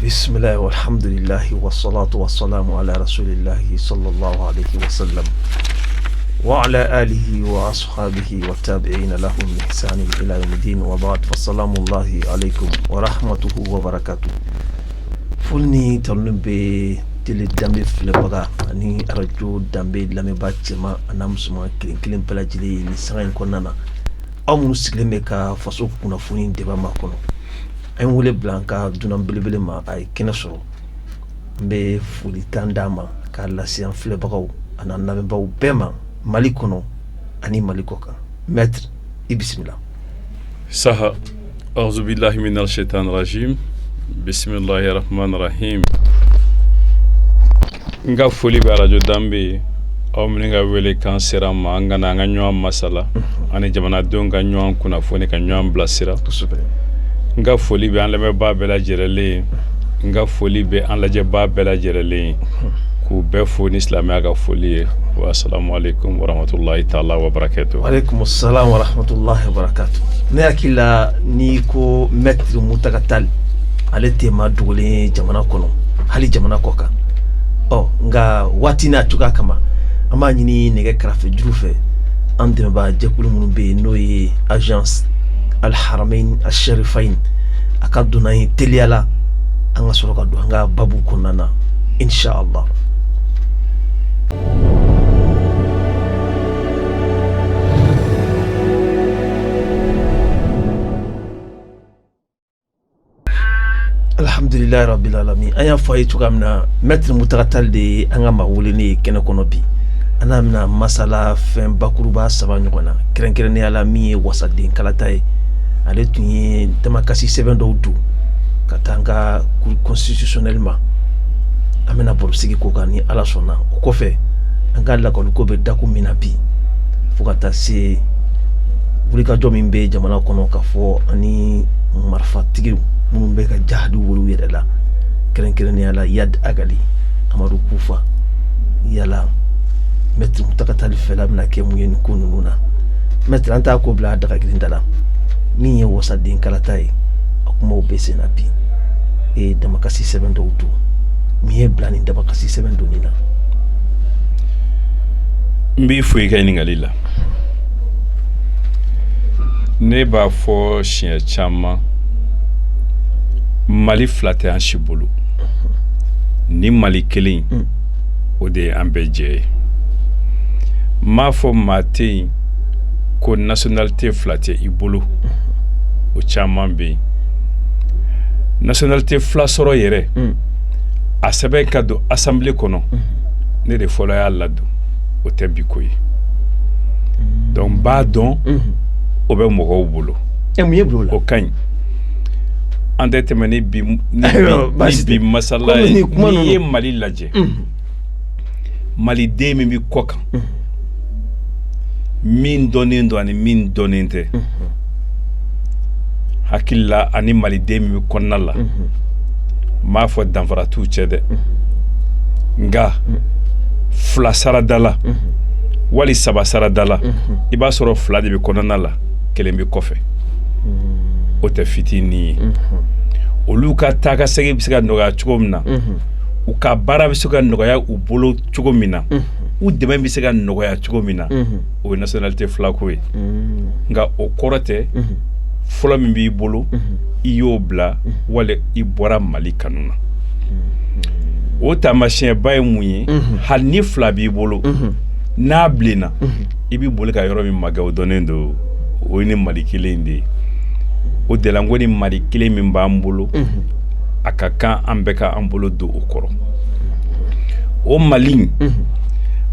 Bisimilahi walhamdulilahi wasalatu wasalamu ala rasulillahi sallallahu alayhi wa sallam wa ala alihi wa ashabihi wa tabi'ina lahum bi ihsanin ila yawmiddin wa ba'd fa salamullahi alaykum wa rahmatuhu wa barakatuh. Foli ni tanu bɛ télé Danbe filɛbaga ani arajo Danbe lamɛnbaa cɛman a n'a musoman kelen kelen bɛɛ lajɛlen ye nin sanga in kɔnɔna na. Aw minnu sigilen bɛ ka faso kunnafoni débat makɔnɔ, an ye wele bila an ka dunan belebele ma, a ye kɛnɛ sɔrɔ. N bɛ folikan d'a ma k'a lase an filɛbagaw ani an lamɛnbaaw bɛɛ ma Mali kɔnɔ ani Mali kɔ kan. Maître, i bisimila. Saha auzubillahi minal shaitan rajim bisimilahi rahmani rahim. N ka foli bɛ arajo Danbe ye, aw minnu ka wele kan sera ma an ka na an ka ɲɔgɔn masala ani jamanadenw ka ɲɔgɔn kunnafoni ka ɲɔgɔn bilasira. N ka foli bɛ an lamɛnbaa bɛɛ lajɛlen ye, n ka foli bɛ an lajɛbaa bɛɛ lajɛlen ye, k'u bɛɛ fo ni silamɛya ka foli ye. Wa salamu aleykum warahmatulahi taala wa barakatu. Aleykum salam wa rahmatulahi wa barakatu. Ne hakili la, n'i ko maître Mutaga Tall, ale tɛ maa dogolen ye jamana kɔnɔ, hali jamana kɔ kan. Ɔ nka waati n'a cogoya kama, an b'a ɲini nɛgɛ karafe juru fɛ, an dɛmɛbaa jɛkulu minnu bɛ yen, n'o ye agence Alharamain Asharifain, a ka don an ye teliya la, an ka sɔrɔ ka don an ka babu kɔnɔna na, inshallah. Alhamdulilahi rabbil alamin. An y'a fɔ a ye cogoya min na, maître Mutaga Tall de ye an ka maa welelen ye kɛnɛ kɔnɔ bi. An n'a bɛna masala fɛn bakuruba saba ɲɔgɔn na, kɛrɛnkɛrɛnnenya la min ye wasaden kalata ye. Ale tun ye damakasi sɛbɛn dɔw don ka taa an ka cour constitutionnelle ma. An bɛna baro sigi k'o kan ni Ala sɔnna. O kɔfɛ, an ka lakɔliko bɛ dakun min na bi, fo ka taa se wulikajɔ min bɛ jamana kɔnɔ ka fɔ ani marifatigiw minnu bɛ ka jahadi wolo yɛrɛ la, kɛrɛnkɛrɛnnenya la Iyad Ag Ghali, Amadu Kufa. Yala maître Mutaga Tall fɛla bɛna kɛ mun ye nin ko ninnu na? Maître, an t'a ko bila a daga girin da la. Min ye wasaden kalata ye, a kumaw bɛ sen na bi. E ye damakasi sɛbɛn dɔw don, mun ye bila nin damakasi sɛbɛn donni na? N b'i fo i ka ɲininkali la. Ne b'a fɔ siɲɛ caman, Mali fila tɛ an si bolo. Ni Mali kelen, o de ye an bɛɛ jɛ ye. N m'a fɔ maa tɛ yen ko nationalité fila tɛ i bolo, o caman bɛ yen. Nationalité fila sɔrɔ yɛrɛ, a sɛbɛn ka don assemblée kɔnɔ, ne de fɔlɔ y'a ladon, o tɛ bi ko ye. Donc n b'a dɔn o bɛ mɔgɔw bolo. Mun ye bila o la? O ka ɲi, an tɛ tɛmɛ ni bi ni bi masala ye. N'i ye Mali lajɛ, maliden min bɛ kɔ kan, min dɔnnen don ani min dɔnnen tɛ, hakili la ani maliden min bɛ kɔnɔna la, n m'a fɔ danfara t'u cɛ dɛ, nka fila sarada la wali saba sarada la, i b'a sɔrɔ fila de bɛ kɔnɔna la, kelen bɛ kɔfɛ. O tɛ fitinin ye. Olu ka taa ka segin bɛ se ka nɔgɔya cogo min na, u ka baara bɛ se ka nɔgɔya u bolo cogo min na, u dɛmɛ bɛ se ka nɔgɔya cogo min na, o ye nationalité filako ye. Nka o kɔrɔ tɛ fɔlɔ min b'i bolo, i y'o bila wali i bɔra Mali kanu na. O taamasiyɛnba ye mun ye? Hali ni fila b'i bolo, n'a bilenna, i bɛ boli ka yɔrɔ min magɛn, o dɔnnen don, o ye ni Mali kelen de ye. O de la n ko ni Mali kelen min b'an bolo, a ka kan an bɛɛ ka an bolo don o kɔrɔ. O Mali,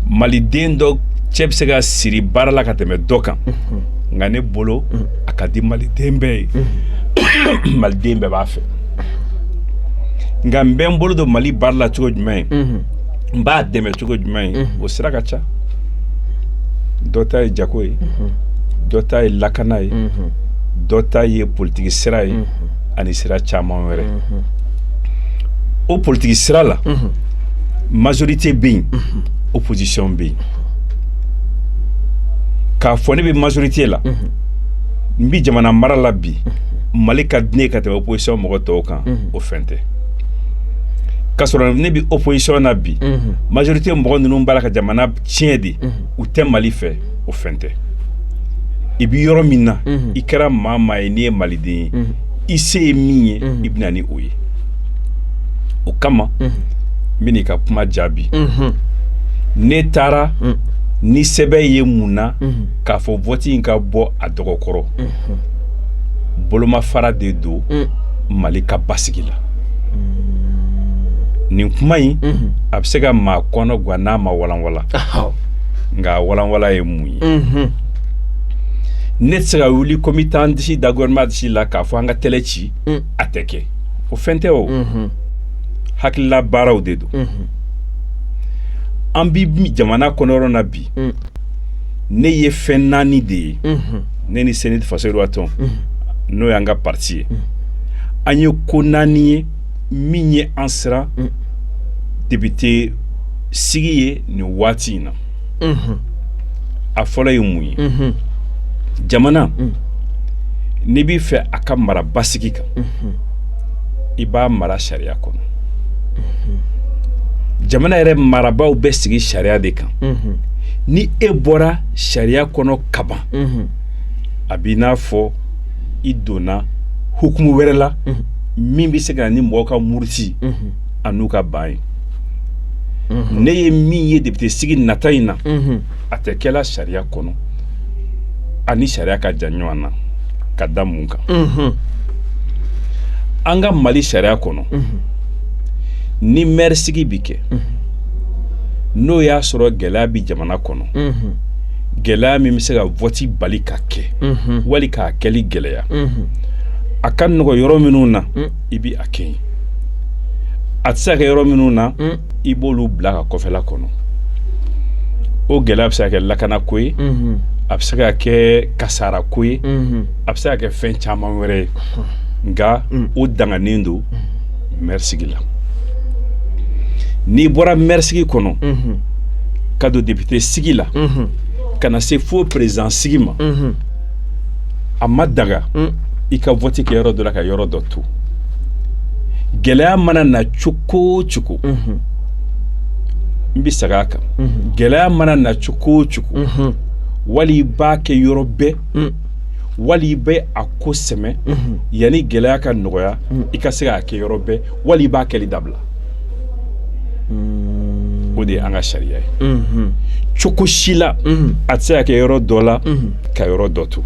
maliden dɔ cɛ bɛ se ka siri baara la ka tɛmɛ dɔ kan, nka ne bolo a ka di maliden bɛɛ ye, maliden bɛɛ b'a fɛ. Nka n bɛ n bolo don Mali baara la cogo jumɛn ye, n b'a dɛmɛ cogo jumɛn ye, o sira ka ca. Dɔ ta ye jago ye, dɔ ta ye lakana ye, dɔ ta ye politiki sira ye, ani sira caman wɛrɛ. O politiki sira la, majorité bɛ yen, opposition bɛ yen. K'a fɔ ne bɛ majorité la, n bɛ jamana mara la bi, Mali ka di ne ye ka tɛmɛ opposition mɔgɔ tɔw kan, o fɛn tɛ. K'a sɔrɔ ne bɛ opposition na bi, majorité mɔgɔ ninnu b'a la ka jamana tiɲɛ de, u tɛ Mali fɛ, o fɛn tɛ. I bɛ yɔrɔ min na, i kɛra maa maa ye, n'i ye maliden ye, i se ye min ye, i bɛ na ni o ye. O kama n bɛn'i ka kuma jaabi. Ne taara ni sɛbɛn ye mun na k'a fɔ vote in ka bɔ a dɔgɔkɔrɔ? Bolomafara de don Mali ka basigi la. Nin kuma in, a bɛ se ka maa kɔnɔ gan n'a ma walanwala. Nka walanwala ye mun ye? Ne tɛ se ka wuli ko n bɛ taa n disi da gouvernement disi la k'a fɔ an ka télé ci, a tɛ kɛ. O fɛn tɛ. O hakilila baaraw de don. An bi jamana kɔnɔyɔrɔ na bi, ne ye fɛn naani de ye. Ne ni CNID Faso Yiriwa Tɔn, n'o y'an ka parti ye, an ye ko naani ye min ye an siran député sigi ye nin waati in na. A fɔlɔ ye mun ye? Jamana, n'i b'i fɛ a ka mara basigi kan, i b'a mara sariya kɔnɔ. Jamana yɛrɛ marabaaw bɛ sigi sariya de kan. Ni e bɔra sariya kɔnɔ kaban, a b'i n'a fɔ i donna hukumu wɛrɛ la min bɛ se ka na ni mɔgɔw ka muruti a n'u ka ban ye. Ne ye min ye député sigi nata in na, a tɛ kɛla sariya kɔnɔ, ani sariya ka jan ɲɔgɔn na. Ka da mun kan? An ka Mali sariya kɔnɔ, ni maire sigi bi kɛ, n'o y'a sɔrɔ gɛlɛya bi jamana kɔnɔ, gɛlɛya min bɛ se ka vote bali ka kɛ wali k'a kɛli gɛlɛya, a ka nɔgɔ yɔrɔ minnu na, i bi a kɛ yen. A tɛ se ka kɛ yɔrɔ minnu na, i b'olu bila ka kɔfɛla kɔnɔ. O gɛlɛya bɛ se ka kɛ lakanako ye, a bɛ se ka kɛ kasarako ye, a bɛ se ka kɛ fɛn caman wɛrɛ ye. Nka o danganen don maire sigi la. N'i bɔra maire sigi kɔnɔ ka don député sigi la, ka na se fo président sigi ma, a ma daga i ka vote kɛ yɔrɔ dɔ la ka yɔrɔ dɔ to. Gɛlɛya mana na cogo o cogo, n bɛ segin a kan, gɛlɛya mana na cogo o cogo, wali i b'a kɛ yɔrɔ bɛɛ, wali i bɛ a ko sɛmɛ yanni gɛlɛya ka nɔgɔya, i ka se k'a kɛ yɔrɔ bɛɛ, wali i b'a kɛli dabila. O de ye an ka sariya ye. Cogo si la, a tɛ se ka kɛ yɔrɔ dɔ la ka yɔrɔ dɔ to.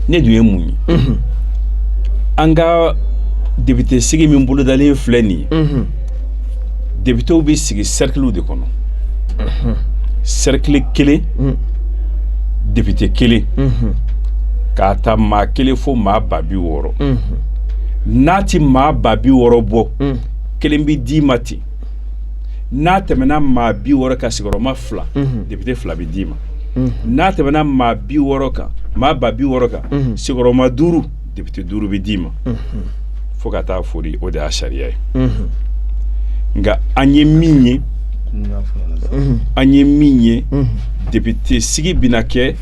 Ne dun ye mun ye? An ka député sigi min bolodalen filɛ nin ye, députéw bɛ sigi cercle de kɔnɔ. Cercle kelen, député kelen, k'a ta maa kelen fo maa 60 000. N'a ti maa 60 000 bɔ, kelen bɛ d'i ma ten. N'a tɛmɛna maa 60 kan sigiyɔrɔma fila, député fila bɛ d'i ma. N'a tɛmɛna maa 60 kan, maa 60 000 kan sigiyɔrɔma duuru, député duuru bɛ d'i ma, fo ka taa fori. O de y'a sariya ye. Nka an ye min ye, an ye min ye, député sigi bɛna kɛ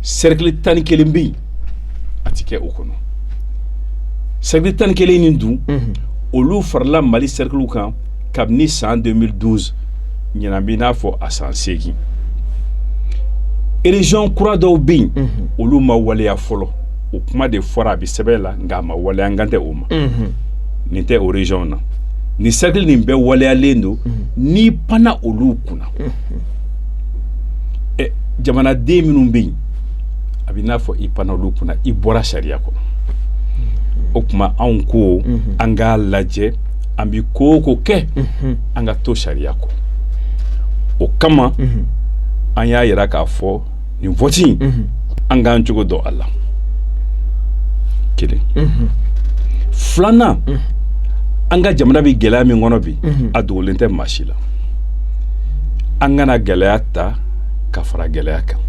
cercle 11 bɛ yen, a ti kɛ o kɔnɔ. Cercle 11 nin dun, olu farala Mali cercle kan kabini san 2012. Ɲinan bɛ n'a fɔ a san 8. Région kura dɔw bɛ yen, olu ma waleya fɔlɔ. O kuma de fɔra, a bɛ sɛbɛn la, nka a ma waleya. N kan tɛ o ma. Nin tɛ o région na. Nin cercle nin bɛɛ waleyalen don. N'i panna olu kunna, ɛ jamanaden minnu bɛ yen, a bɛ n'a fɔ i panna olu kunna, i bɔra sariya kɔnɔ. O tuma anw ko an k'a lajɛ, an bɛ ko o ko kɛ, an ka to sariya kɔ. O kama an y'a yira k'a fɔ nin vote in, an k'an cogo dɔn a la. Kelen. Filanan, an ka jamana bɛ gɛlɛya min kɔnɔ bi, a dogolen tɛ maa si la. An kana gɛlɛya ta ka fara gɛlɛya kan.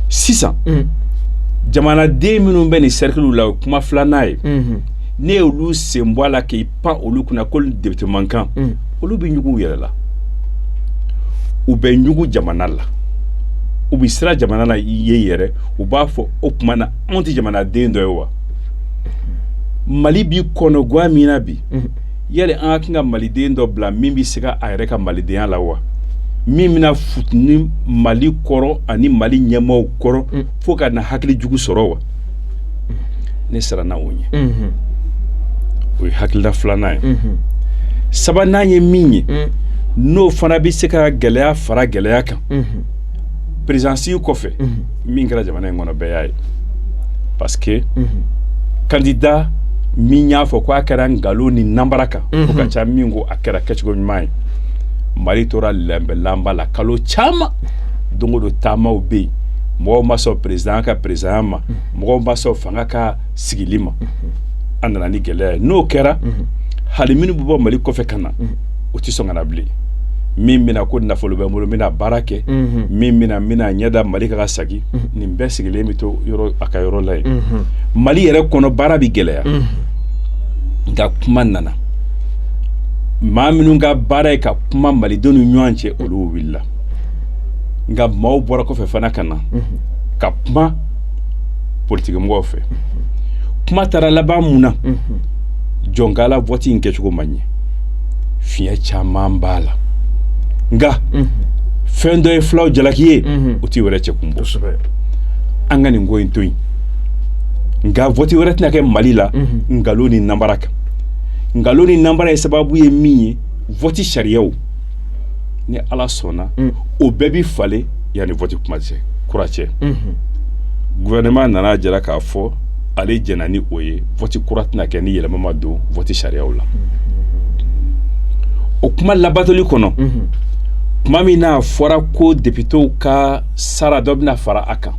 Sisan jamanaden minnu bɛ nin cercle la, o ye kuma filanan ye. Ne y'olu sen bɔ a la k'i pan olu kunna ko député man kan, olu bɛ ɲugu u yɛrɛ la, u bɛ ɲugu jamana la, u bɛ siran jamana la i ye yɛrɛ. U b'a fɔ o tuma na anw tɛ jamanaden dɔ ye wa? Mali bi kɔnɔguwan min na bi, yali an ka kan ka maliden dɔ bila min bɛ se ka a yɛrɛ ka malidenya la wa, min bɛna futuni Mali kɔrɔ ani Mali ɲɛmaaw kɔrɔ fo ka na hakili jugu sɔrɔ wa? Ne siranna o ɲɛ. O ye hakilina filanan ye. Sabanan ye min ye, n'o fana bɛ se ka gɛlɛya fara gɛlɛya kan, présidence kɔfɛ, min kɛra jamana in kɔnɔ, bɛɛ y'a ye, parce que candidat min y'a fɔ ko a kɛra nkalon ni nanbara kan, o ka ca min ko a kɛra kɛcogo ɲuman ye. Mali tora lɛnbɛlanba la kalo caman. Don o don taamaw bɛ yen, mɔgɔw ma sɔn président ka président ma, mɔgɔw ma sɔn fanga ka sigili ma. An nana ni gɛlɛya ye. N'o kɛra, hali minnu bɛ bɔ Mali kɔfɛ ka na, o tɛ sɔn ka na bilen. Min bɛna ko nafolo bɛ n bolo, n bɛna baara kɛ, min bɛna n bɛna ɲɛ da Mali ka sagi, nin bɛɛ sigilen bɛ to yɔrɔ a ka yɔrɔ la yen. Mali yɛrɛ kɔnɔ, baara bɛ gɛlɛya. Nka kuma nana, maa minnu ka baara ye ka kuma malidenw ni ɲɔgɔn cɛ, olu wulila. Nka maaw bɔra kɔfɛ fana ka na ka kuma politikimɔgɔw fɛ. Kuma taara laban mun na? Jɔnkala vote in kɛcogo ma ɲɛ, fiɲɛ caman b'a la. Nka fɛn dɔ ye filaw jalaki ye, o t'i wɛrɛ cɛ kun bɔ. An ka nin ko in to yen. Nka vote wɛrɛ tɛna kɛ Mali la nkalon ni nanbara kan. Nkalon ni nanbara ye sababu ye min ye, vote sariyaw, ni Ala sɔnna, o bɛɛ bi falen yanni vote kuma cɛ kura cɛ. Gouvernement nana jira k'a fɔ ale jɛnna ni o ye, vote kura tɛna kɛ ni yɛlɛma ma don vote sariyaw la. O kuma labatoli kɔnɔ, tuma min n'a fɔra ko députéw ka sara dɔ bɛna fara a kan,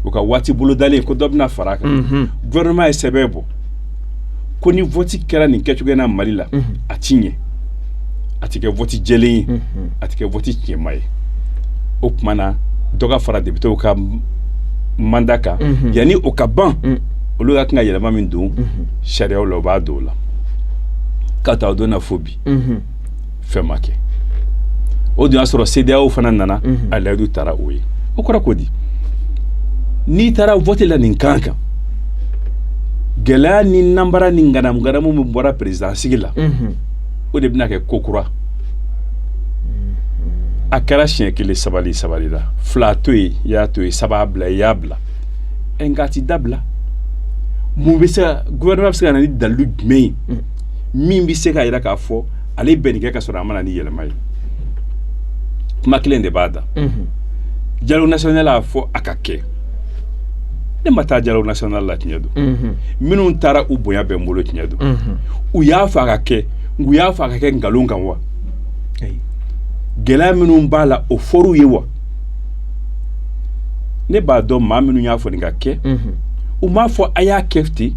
u ka waati bolodalen ko dɔ bɛna fara a kan, gouvernement ye sɛbɛn bɔ ko ni vote kɛra nin kɛcogo in na Mali la, a ti ɲɛ, a ti kɛ vote jɛlen ye, a ti kɛ vote tiɲɛma ye. O tuma na, dɔ ka fara députéw ka mandat kan yanni o ka ban. Olu ka kan ka yɛlɛma min don sariyaw la, o b'a don o la. Ka taa o don na fo bi, fɛn ma kɛ. O dun y'a sɔrɔ CEDEAO fana nana, a layidu taara o ye. O kɔrɔ ko di? N'i taara vote la nin kan kan, gɛlɛya ni nanbara ni ŋanamu min bɔra président sigi la, o de bɛna kɛ ko kura. A kɛra siɲɛ kelen, sabali sabali la, fila to yen, i y'a to yen, saba bila, i y'a bila, ɛ, nka a ti dabila. Mun bɛ se ka, gouvernement bɛ se ka na ni dalilu jumɛn ye min bɛ se k'a jira k'a fɔ ale bɛ nin kɛ ka sɔrɔ a ma na ni yɛlɛma ye? Kuma kelen de b'a da. Dialogue national y'a fɔ a ka kɛ. Ne ma taa dialogue national la, tiɲɛ don. Minnu taara, u bonya bɛ n bolo, tiɲɛ don. U y'a fɔ a ka kɛ, u y'a fɔ a ka kɛ nkalon kan wa? Gɛlɛya minnu b'a la, o fɔr'u ye wa? Ne b'a dɔn, maa minnu y'a fɔ nin ka kɛ, u m'a fɔ a y'a kɛ ten.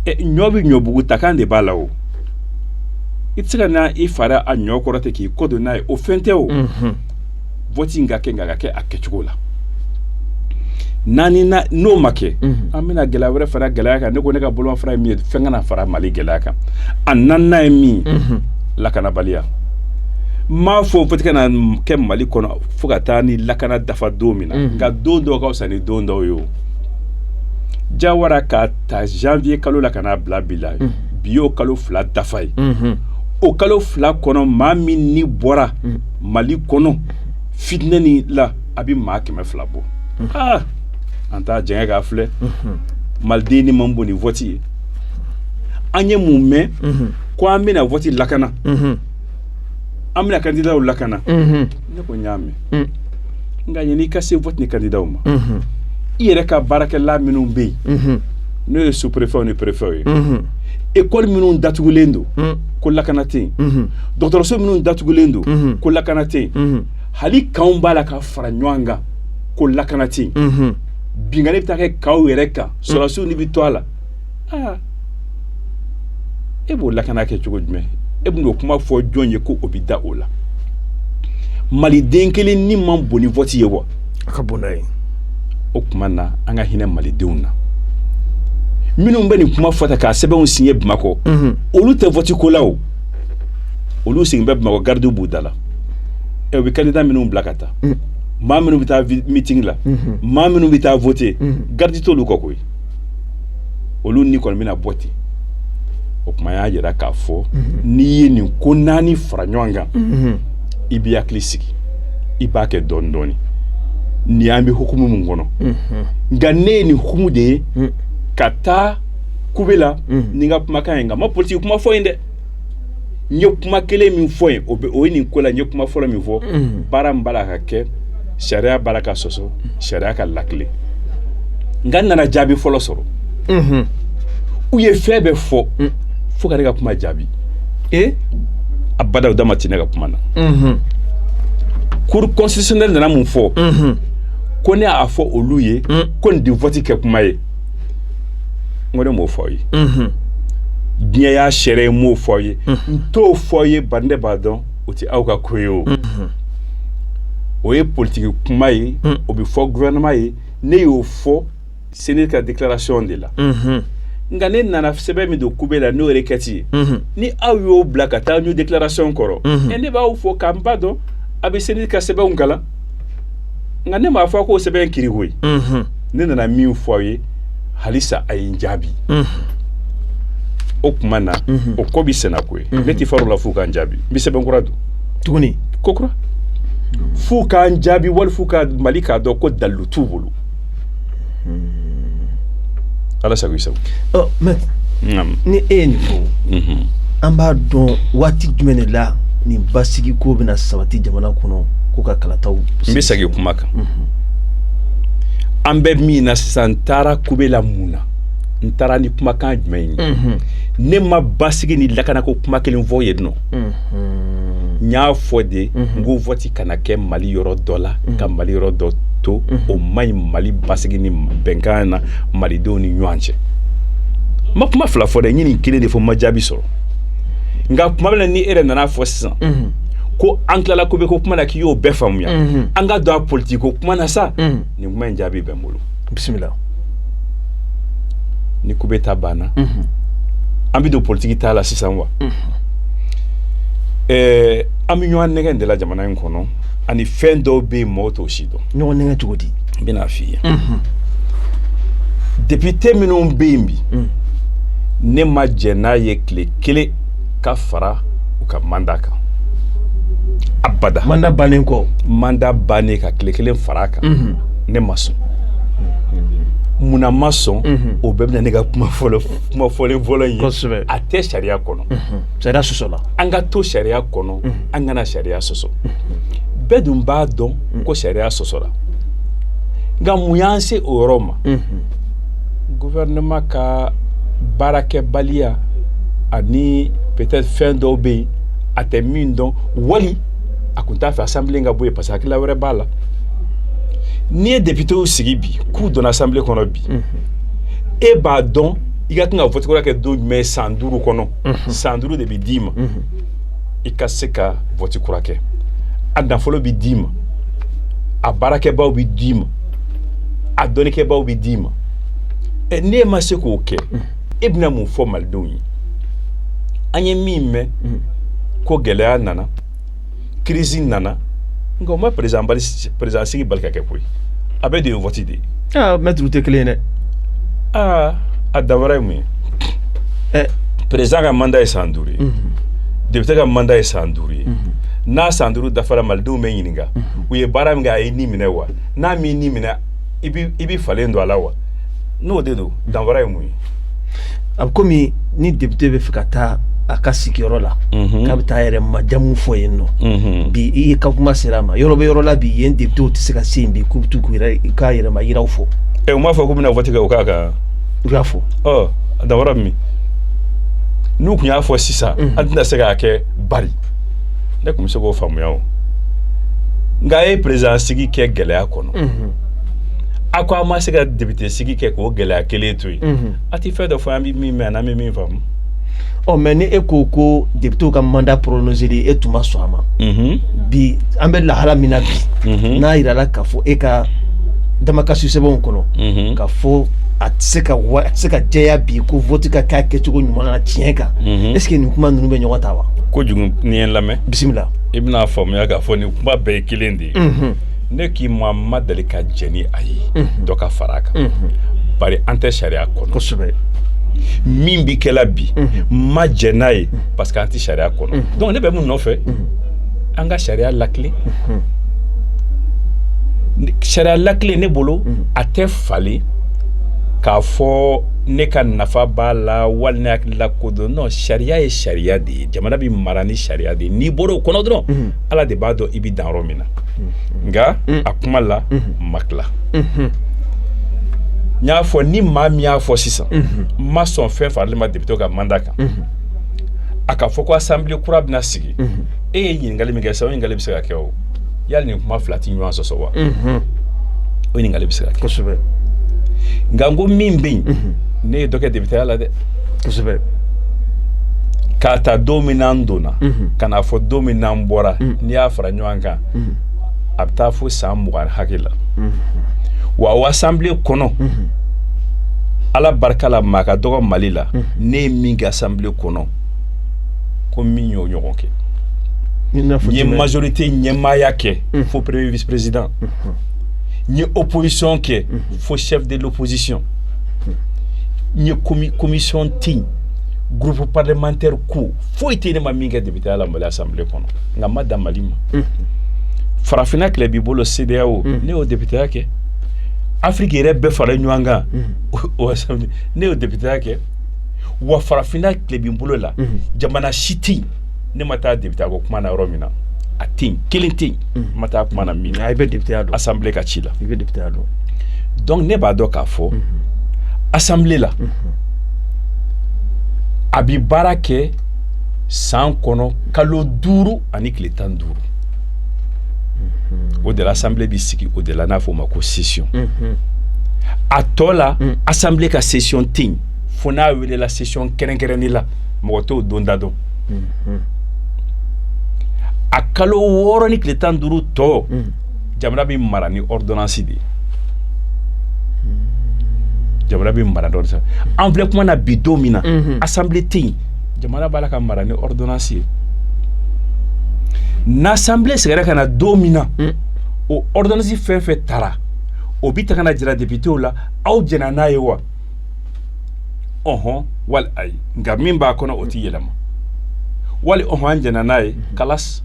Ɲɔ bɛ ɲɔbugu takan de b'a la. O i tɛ se ka na i fara a ɲɔ kɔrɔ ten k'i kɔ don n'a ye, o fɛn tɛ. O vote in ka kɛ, nka ka kɛ a kɛcogo la. Naani na, n'o ma kɛ, an bɛna gɛlɛya wɛrɛ fara gɛlɛya kan. Ne ko ne ka bolomafara ye min ye, fɛn kana fara Mali gɛlɛya kan. A naaninan ye min ye, lakanabaliya. N m'a fɔ vote kana kɛ Mali kɔnɔ fo ka taa ni lakana dafa don min na, nka don dɔw ka fisa ni don dɔw ye. O jawara ka ta janvier kalo la ka n'a bila bi la, bi y'o kalo 2 dafa ye. O kalo 2 kɔnɔ, maa min ni bɔra Mali kɔnɔ fitinɛ ni la, a bɛ maa 200 bɔ. Aa, an t'a jɛngɛ k'a filɛ. Maliden ni man bon ni vote ye. An ye mun mɛn? Ko an bɛna vote lakana, an bɛna candidatw lakana. Ne ko n y'a mɛn, nka yanni i ka se vote ni candidatw ma, i yɛrɛ ka baarakɛla minnu bɛ yen, n'o ye sous-préfet ni préfet ye, école minnu datugulen don ko lakana tɛ yen, dɔgɔtɔrɔso minnu datugulen don ko lakana tɛ yen, hali kanw b'a la ka fara ɲɔgɔn kan ko lakana tɛ yen, binkanni bɛ taa kɛ kaw yɛrɛ kan, sɔrɔdasiw ni bɛ to a la. Aa, e b'o lakana kɛ cogo jumɛn? E bɛn'o kuma fɔ jɔn ye ko o bɛ da o la? Maliden kelen ni man bon ni vote ye wa? A ka bon n'a ye. O tuma na, an ka hinɛ malidenw na. Minnu bɛ nin kuma fɔ tan k'a sɛbɛnw signé Bamakɔ, olu tɛ vote ko la. O olu sigilen bɛ Bamakɔ, gardiw b'u da la. Ɛ, u bɛ candidat minnu bila ka taa, maa minnu bɛ taa meeting la, maa minnu bɛ taa voter, garde t'olu kɔ koyi. Olu ni kɔni bɛna bɔ ten. O tuma y'a jira k'a fɔ n'i ye nin ko naani fara ɲɔgɔn kan, i b'i hakili sigi, i b'a kɛ dɔɔni dɔɔni. Nin y'an bɛ hukumu min kɔnɔ, nka ne ye nin hukumu de ye ka taa kube la ni n ka kumakan ye. Nka n ma politiki kuma fɔ yen dɛ. N ye kuma kelen min fɔ yen, o bɛ o ye nin ko la. N ye kuma fɔlɔ min fɔ, baara min b'a la ka kɛ, sariya b'a la ka sɔsɔ, sariya ka lakile. Nka n nana jaabi fɔlɔ sɔrɔ. U ye fɛn bɛɛ fɔ fo ka ne ka kuma jaabi. Abada, u da ma ci ne ka kuma na. Cour constitutionnelle nana mun fɔ? Ko ne y'a fɔ olu ye ko nin di vote kɛ kuma ye. N ko ne m'o fɔ aw ye. Diɲɛ y'a sariya ye, m'o fɔ aw ye. N t'o fɔ aw ye, bari ne b'a dɔn o tɛ aw ka ko ye. O ye politiki kuma ye, o bɛ fɔ gouvernement ye. Ne y'o fɔ CENI ka déclaration de la. Nka ne nana sɛbɛn min don kube la, n'o ye requête ye, ni aw y'o bila ka taa ñu déclaration kɔrɔ, ne b'aw fɔ k'an ba dɔn a bɛ CENI ka sɛbɛnw kalan. Nka ne m'a fɔ k'o sɛbɛn kiri koyi. Ne nana min fɔ aw ye, halisa a ye n jaabi. O tuma na, o ko bɛ senna ko ye. Ne tɛ far'o la f'u k'an jaabi. N bɛ sɛbɛn kura don. Tuguni? Ko kura, f'u k'an jaabi, wali f'u ka Mali k'a dɔn ko dalilu t'u bolo. Ala sago i sago. Ɔ, maître, ni e ye nin fɔ, an b'a dɔn waati jumɛn de la nin basigi ko bɛna sabati jamana kɔnɔ, ko ka kalataw? N bɛ segin kuma kan. An bɛ min na sisan, n taara kube la mun na? N taara ni kumakan jumɛn ye? Ne ma basigi ni lakanako kuma kelen fɔ yen nɔ. N y'a fɔ de, n ko vote kana kɛ Mali yɔrɔ dɔ la ka Mali yɔrɔ dɔ to. O man ɲi Mali basigi ni bɛnkan na malidenw ni ɲɔgɔn cɛ. N ma kuma fila fɔ dɛ, n ye nin kelen de fɔ, n ma jaabi sɔrɔ. Nka kuma bɛ na, ni e yɛrɛ nana fɔ sisan ko an tilala ko bɛ ko kuma na, k'i y'o bɛɛ faamuya, an ka don a politiki ko kuma na sa, nin kuma in jaabi bɛ n bolo. Bisimila. Ni kube ta banna, an bɛ don politiki ta la sisan wa. An bɛ ɲɔgɔn nɛgɛn de la jamana in kɔnɔ, ani fɛn dɔw bɛ yen, mɔgɔw t'o si dɔn. Ɲɔgɔn nɛgɛn cogo di? N bɛna f'i ye. Député minnu bɛ yen bi, ne ma jɛn n'a ye tile kelen ka fara u ka mandat kan, abada. Mandat bannen kɔ? Mandat bannen, ka tile kelen fara a kan, ne ma sɔn. Munna ma sɔn? O bɛɛ bɛna ne ka kuma fɔlɔ, kuma fɔlen fɔlɔ in ye. A tɛ sariya kɔnɔ. Sariya sɔsɔ la. An ka to sariya kɔnɔ, an kana sariya sɔsɔ. Bɛɛ dun b'a dɔn ko sariya sɔsɔra. Nka mun y'an se o yɔrɔ ma? Gouvernement ka baarakɛbaliya, ani peut-être fɛn dɔw bɛ yen a tɛ min dɔn, wali a kun t'a fɛ assemblée ka bɔ yen, parce que hakilila wɛrɛ b'a la. N'i ye députéw sigi bi k'u donna assemblée kɔnɔ bi, e b'a dɔn i ka kan ka vote kura kɛ don jumɛn san 5 kɔnɔ? San 5 de bɛ d'i ma i ka se ka vote kura kɛ. A nafolo bɛ d'i ma, a baarakɛbaw bɛ d'i ma, a dɔnnikɛbaw bɛ d'i ma. Ɛ, n'e ma se k'o kɛ, e bɛna mun fɔ malidenw ye? An ye min mɛn ko gɛlɛya nana, crise nana, nka o ma président bali, président sigi bali ka kɛ koyi. A bɛɛ de ye vote de ye. Aa, maître, tɛ kelen ye dɛ. Aa, a danfara ye mun ye? Président ka mandat ye san 5 ye, député ka mandat ye san 5 ye. N'a san 5 dafara, malidenw bɛ ɲininka u ye baara min kɛ, a ye ni minɛ wa? N'a m'i ni minɛ, i bi falen don a la wa? N'o de don, danfara ye mun ye? A bɛ komi ni député bɛ fɛ ka taa a ka sigiyɔrɔ la, k'a bɛ taa yɛrɛ majamu fɔ yen nɔ bi, i ka kuma sera a ma yɔrɔ bɛ yɔrɔ la bi, yen député tɛ se ka se yen bi k'u bɛ t'u yɛrɛ k'a yɛrɛma yiraw fɔ. Ɛ, u m'a fɔ k'u bɛna vote kɛ o k'a kan? U y'a fɔ. Ɔ, a danfara bɛ min? N'u tun y'a fɔ sisan, an tɛna se k'a kɛ, bari ne tun bɛ se k'o faamuya o. Nka a ye président sigi kɛ gɛlɛya kɔnɔ, a ko a ma se ka député sigi kɛ k'o gɛlɛya kelen to yen. A ti fɛn dɔ fɔ, an bɛ min mɛn, an bɛ min faamu. Ɔ, mais ni e ko ko député ka mandat prolongé, e tun ma sɔn a ma. Bi, an bɛ lahala min na bi, n'a yirala k'a fɔ e ka damakasi sɛbɛnw kɔnɔ k'a fɔ a tɛ se ka wa, a tɛ se ka jɛya bi ko vote ka kɛ a kɛcogo ɲuman na tiɲɛ kan, est ce que nin kuma ninnu bɛ ɲɔgɔn ta wa? Kojugu, n'i ye n lamɛn. Bisimila. I bɛna faamuya k'a fɔ nin kuma bɛɛ ye kelen de ye. Ne k'i ma, n ma deli ka jɛn ni a ye dɔ ka fara a kan, bari an tɛ sariya kɔnɔ. Min bi kɛla bi, n ma jɛn n'a ye parce que an tɛ sariya kɔnɔ. Donc ne bɛ mun nɔfɛ? An ka sariya latilen. Sariya latilen, ne bolo, a tɛ falen k'a fɔ ne ka nafa b'a la wali ne hakilila ko dɔn. Non, sariya ye sariya de ye. Jamana bɛ mara ni sariya de ye. N'i bɔra o kɔnɔ dɔrɔn, Ala de b'a dɔn i bɛ dan yɔrɔ min na. Nka a kuma la ma tila, n y'a fɔ ni maa min y'a fɔ sisan, n ma sɔn fɛn farali ma député ka mandat kan. A ka fɔ ko assemblée kura bɛna sigi, e ye ɲininkali min kɛ sisan, o ɲininkali bɛ se ka kɛ. O yali nin kuma fila ti ɲɔgɔn sɔsɔ wa? O ɲininkali bɛ se ka kɛ. Nka n ko min bɛ yen, ne ye dɔ kɛ député la dɛ. K'a ta don min n'an donna ka n'a fɔ don min n'an bɔra, n'i y'a fara ɲɔgɔn kan, a bɛ taa fo san 20 hakɛ la. Wa o assemblée kɔnɔ, Ala barika la, maa ka dɔgɔ Mali la, ne ye min kɛ assemblée kɔnɔ, ko min y'o ɲɔgɔn kɛ. N ye majorité ɲɛmaaya kɛ fo premier vice président, n ye opposition kɛ fo chef de l'opposition, n ye commission tɛ yen, groupe parlementaire ko foyi tɛ yen ne ma min kɛ député la Mali assemblée kɔnɔ. Nka n ma dan Mali ma. Farafinna tile b'i bolo, CEDEAO, ne y'o députéya kɛ. Afrique yɛrɛ bɛɛ fara ɲɔgɔn kan, o assemblée, ne y'o députéya kɛ. Wa farafinna tile b'i bolo la, jamana si tɛ yen ne ma taa député ko kuma na yɔrɔ min na. A tɛ yen, kelen tɛ yen n ma taa kuma na min na. I bɛ députéya dɔn. Assemblée ka ci la. I bɛ députéya dɔn. Donc ne b'a dɔn k'a fɔ assemblée la, a bi baara kɛ san kɔnɔ kalo 5 ani tile 15. O de la assemblée bi sigi, o de la n'a fɔ o ma ko session. A tɔ la, assemblée ka session tɛ yen fo n'a welela session kɛrɛnkɛrɛnni la, mɔgɔ t'o don da dɔn. A kalo 6 ni tile 15 tɔ, jamana bɛ mara ni ordonnance de ye. Jamana bɛ mara ni ordonnance. An filɛ kuma na bi, don min na assemblée tɛ yen, jamana b'a la ka mara ni ordonnance ye. N'assemblée seginna ka na don min na, o ordonnance fɛn fɛn taara, o bi ta ka na jira députéw la: aw jɛnna n'a ye wa? Ɔhɔn wali ayi. Nka min b'a kɔnɔ, o ti yɛlɛma. Wali ɔhɔn, an jɛnna n'a ye, kalas,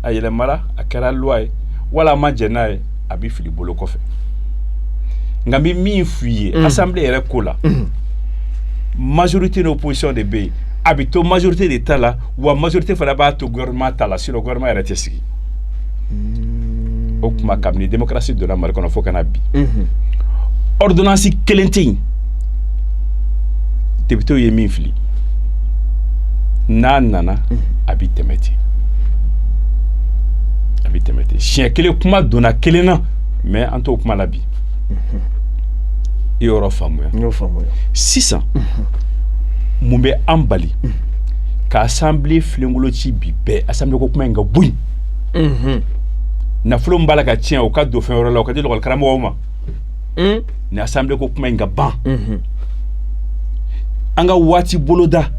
a yɛlɛmara, a kɛra loi ye. Wala a ma jɛn n'a ye, a bɛ fili bolo kɔfɛ. Nka n bɛ min f'i ye assemblée yɛrɛ ko la, majorité ni opposition de bɛ yen. A bɛ to majorité de ta la, wa majorité fana b'a to gouvernement ta la, sinon gouvernement yɛrɛ tɛ sigi. O tuma, kabini démocratie donna Mali kɔnɔ fo ka na bi, ordonnance kelen tɛ yen député ye min fili. N'a nana, a bɛ tɛmɛ ten, a bɛ tɛmɛ ten. Siɲɛ kelen kuma donna kelen na, mais an t'o kuma la bi. I y'o yɔrɔ faamuya? N y'o faamuya. Sisan, mun bɛ an bali ka assemblée filenkolo ci bi bɛɛ, assemblée ko kuma in ka bɔ yen? Nafolo min b'a la ka tiɲɛ, o ka don fɛn wɛrɛ la, o ka di lakɔli karamɔgɔw ma. Ni assemblée ko kuma in ka ban, an ka waati boloda,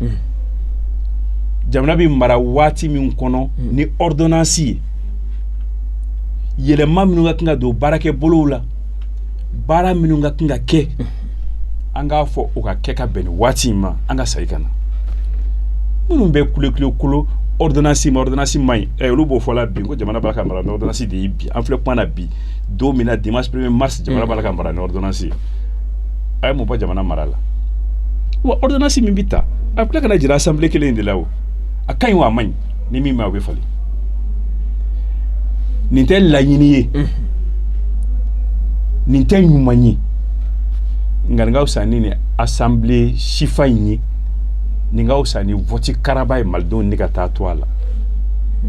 jamana bɛ mara waati min kɔnɔ ni ordonnance ye, yɛlɛma minnu ka kan ka don baarakɛ bolow la, baara minnu ka kan ka kɛ, an k'a fɔ o ka kɛ ka bɛn ni waati in ma. An ka segin ka na minnu bɛ kulekule kolo ordonnance ma, ordonnance man ɲi, ɛ, olu b'o fɔ la bi ko jamana b'a ka mara ni ordonnance de ye. Bi an filɛ kuma na bi, don min na, dimanche 1er mars, jamana b'a la ka mara ni ordonnance ye. A ye mun bɔ jamana mara la? Wa ordonnance min bɛ ta, a bɛ tila ka na jira assemblée kelen in de la. O a ka ɲi wa a man ɲi? Ni min ma ɲi, o bɛ falen. Nin tɛ laɲini ye, nin tɛ ɲuman ye, nka nin ka fisa ni nin assemblée sifa in ye, nin ka fisa ni vote karaba ye malidenw ni ka taa to a la.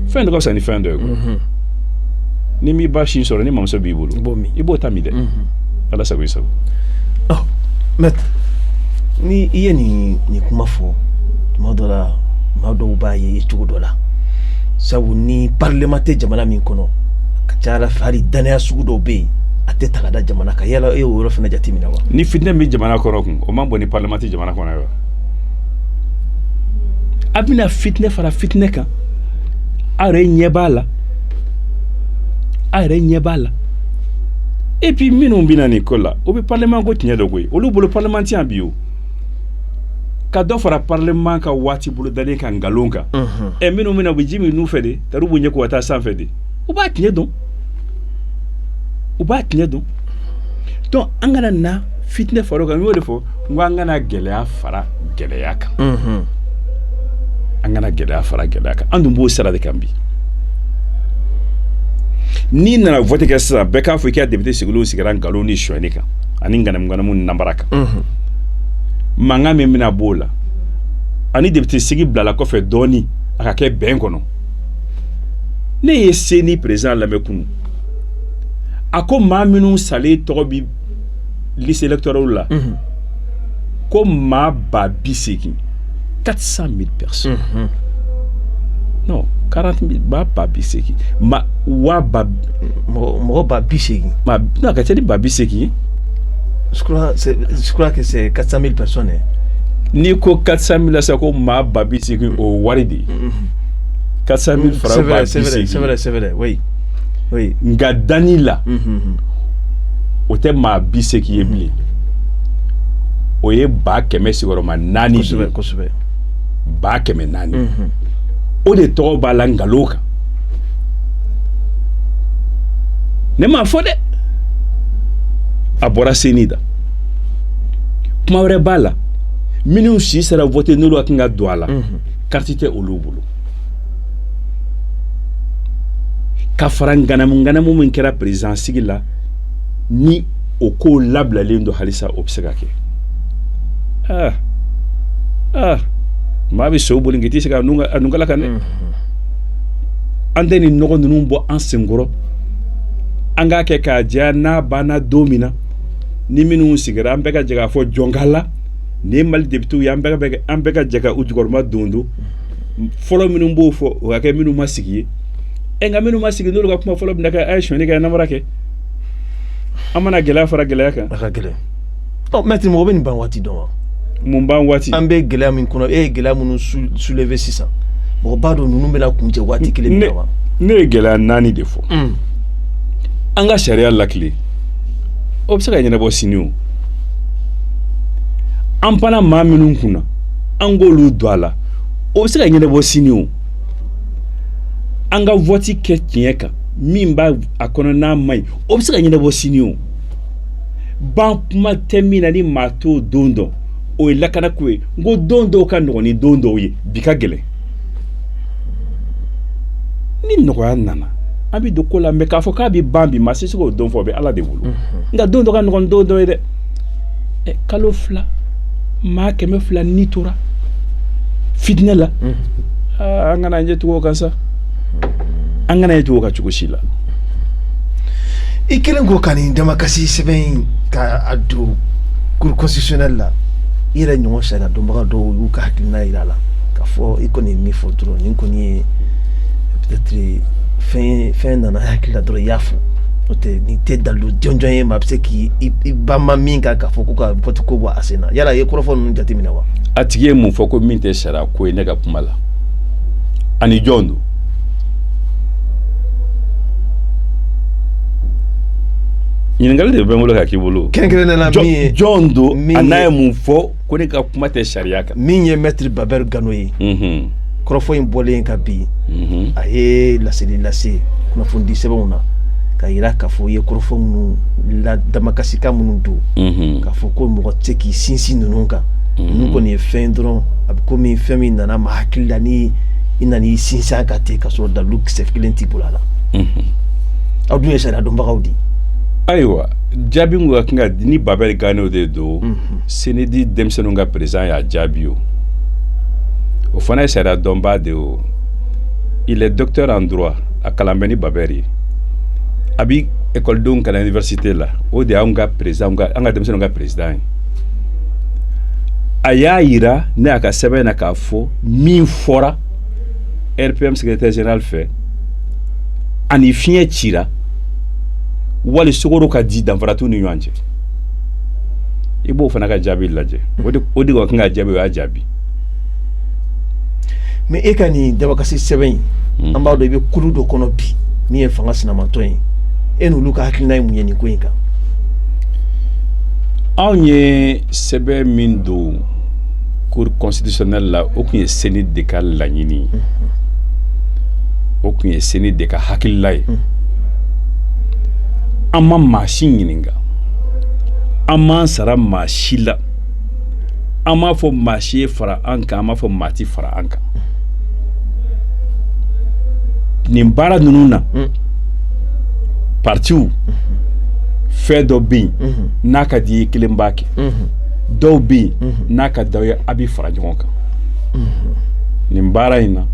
Fɛn dɔ ka fisa ni fɛn dɔ ye koyi. Ni m'i ba sin sɔrɔ, ni mamuso b'i bolo, I b'o min. I b'o ta min dɛ. Ala sago i sago. Ɔ, maître, ni i ye nin kuma fɔ, tuma dɔ la, maa dɔw b'a ye cogo dɔ la, sabu ni parlement tɛ jamana min kɔnɔ, a ka ca ala fɛ, hali danaya sugu dɔw bɛ yen, a tɛ ta ka da jamana kan. Yala e y'o yɔrɔ fana jateminɛ wa? Ni fitinɛ bɛ jamana kɔnɔ kun, o man bon ni parlement tɛ jamana kɔnɔ ye wa? A bɛna fitinɛ fara fitinɛ kan. Aw yɛrɛ ɲɛ b'a la, aw yɛrɛ ɲɛ b'a la. Et puis minnu bɛ na nin ko la, o bɛ parlement ko tiɲɛ dɔ koyi. Olu bolo parlement tɛ yan bi. O Ka dɔ fara parlement ka waati bolodalen kan nkalon kan. Ɛ, minnu bɛna, u bɛ ji min n'u fɛ de, tari b'u ɲɛ ko ka taa sanfɛ de. U b'a tiɲɛ dɔn, u b'a tiɲɛ dɔn. Donc an kana na fitinɛ fara o kan. N y'o de fɔ, n ko an kana gɛlɛya fara gɛlɛya kan. An kana gɛlɛya fara gɛlɛya kan. An dun b'o sira de kan bi. N'i nana vote kɛ sisan, bɛɛ k'a fɔ i ka député sigilenw sigira nkalon ni sonyɛni kan ani ŋanamu ŋanamu namara kan. Mankan min bɛna b'o la, ani député sigi bilala kɔfɛ dɔɔni, a ka kɛ bɛn kɔnɔ. Ne ye CENI président lamɛn kunun, a ko maa minnu salen tɔgɔ bi liste électorale la, ko maa 80 000, 400 000 personnes, non, 40 000, maa 80 000, ma waa ba. Mɔgɔ 80 000. Ma non, a ka ca ni 80 000 ye. Je crois que c'est 400 000 personnes, hein. N'i ko 400 000 la sisan, ko maa 80 000, o ye wari de ye. 400 000 fara C'est ba vrai, bi c'est vrai, seegin. c'est vrai, c'est vrai, oui. Oui. Nka danni la, o tɛ maa 80 ye bilen, o ye 400 sigiyɔrɔma 4 de ye. Kosɛbɛ. 404 000, o de tɔgɔ b'a la nkalon kan. Ne m'a fɔ dɛ, a bɔra CENI da. Kuma wɛrɛ b'a la, minnu si sera vote, n'olu ka kan ka don a la, carte tɛ olu bolo. Ka fara ŋanamu ŋanamu min kɛra président sigi la, ni o kow labilalen don halisa, o bɛ se ka kɛ. Aa aa, maa bɛ sow boli k'i tɛ se ka a nunkala kan dɛ. An tɛ nin nɔgɔ ninnu bɔ an senkɔrɔ, an k'a kɛ k'a jɛya. N'a banna don min na, ni minnu sigira, an bɛɛ ka jɛ k'a fɔ jɔnka la nin ye Mali député ye. An bɛɛ ka jɛ ka u jukɔrɔma don don fɔlɔ. Minnu b'o fɔ, o ka kɛ minnu ma sigi ye. Ɛ, nka minnu ma sigi, n'olu ka kuma fɔlɔ bɛna kɛ a ye sonyɛni kɛ, namara kɛ, an mana gɛlɛya fara gɛlɛya kan. A ka gɛlɛn. Ɔ, maître, mɔgɔ bɛ nin ban waati dɔn wa? Mun b'an waati? An bɛ gɛlɛya min kɔnɔ, e ye gɛlɛya minnu soulever sisan, mɔgɔ b'a dɔn ninnu bɛna kuncɛ waati kelen min na wa? Ne ye gɛlɛya naani de fɔ. An ka sariya lakile, o bɛ se ka ɲɛnabɔ sini. O an panna maa minnu kunna, an k'olu don a la, o bɛ se ka ɲɛnabɔ sini. O an ka vote kɛ tiɲɛ kan, min b'a a kɔnɔ n'a man ɲi, o bɛ se ka ɲɛnabɔ sini. O ban kuma tɛ min na ni maa t'o don dɔn, o ye lakanako ye. N ko don dɔw ka nɔgɔn ni don dɔw ye, bi ka gɛlɛn. Ni nɔgɔya nana, an bɛ don ko la. Mɛ k'a fɔ k'a bɛ ban bi, maa si se k'o don fɔ, o bɛ Ala de bolo. Nka don dɔ ka nɔgɔn ni don dɔ ye dɛ. Ɛ, kalo 2, maa 200 ni tora fitinɛ la. Aa, an kana ɲɛ tugun o kan sa, an kana ɲɛ tugun o kan cogo si la. I kelen ko ka nin damakasi sɛbɛn in ka a don cour constitutionnelle la, i yɛrɛ ɲɔgɔn sariya dɔnbaga dɔw y'u ka hakilina yira a la k'a fɔ i kɔni ye min fɔ dɔrɔn, nin kɔni ye peut-être fɛn ye, fɛn nana hakili la dɔrɔn i y'a fɔ, n'o tɛ nin tɛ dalilu jɔnjɔn ye maa bɛ se k'i i banba min kan k'a fɔ ko ka vote ko bɔ a sen na. Yala i ye kɔrɔfɔ ninnu jateminɛ wa? A tigi ye mun fɔ ko min tɛ sariya ko ye ne ka kuma la? Ani jɔn don? Ɲininkali de bɛ n bolo ka k'i bolo. Kɛrɛnkɛrɛnnenya la, min ye jɔn don? Min a n'a ye ye mun fɔ ko ne ka kuma tɛ sariya kan? Min ye maître Baber Gano ye, kɔrɔfɔ in bɔlen ka bin, a ye laseli lase kunnafoni di sɛbɛnw na ka yira k'a fɔ i ye kɔrɔfɔ minnu la, damakasikan minnu don, k'a fɔ ko mɔgɔ tɛ se k'i sinsin ninnu kan. Ninnu kɔni ye fɛn dɔrɔn, a bɛ komi fɛn min nana ma hakili la, ni i nana i sinsin a kan ten k'a sɔrɔ dalilu kisɛ kelen t'i bolo a la. Aw dun ye sariya dɔnbagaw de ye. Ayiwa, jaabi min ka kan ka di ni Babɛri Gano de don, CNID denmisɛnninw ka président y'a jaabi. O fana ye sariya dɔnbaa de ye. O, il est docteur en droit, a kalan bɛ ni Babɛri ye, a bi ekɔlidenw kalan université la. O de y'anw ka président, an ka denmisɛnninw ka président ye. A y'a yira ne y'a ka sɛbɛn na k'a fɔ min fɔra RPM secrétaire général fɛ, ani fiɲɛ cira wali sukaro ka di, danfara t'u ni ɲɔgɔn cɛ. I b'o fana ka jaabi lajɛ. O de ka kan ka jaabi, o y'a jaabi. Mais e ka nin damakasi sɛbɛn in, an b'a dɔn i bɛ kulu dɔ kɔnɔ bi min ye fanga sinamatɔ ye. E n'olu ka hakilina ye mun ye nin ko in kan? Anw ye sɛbɛn min don Cour constitutionnelle la, o tun ye CNID de ka laɲini ye, o tun ye CNID de ka hakilila ye. An ma maa si ɲininka, an m'an sara maa si la, an m'a fɔ maa si ye fara an kan, an m'a fɔ maa ti fara an kan nin baara ninnu na. Partiw, fɛn dɔ bɛ yen n'a ka di i ye, kelen b'a kɛ. Dɔw bɛ yen n'a ka d'aw ye, a bɛ fara ɲɔgɔn kan nin baara in na.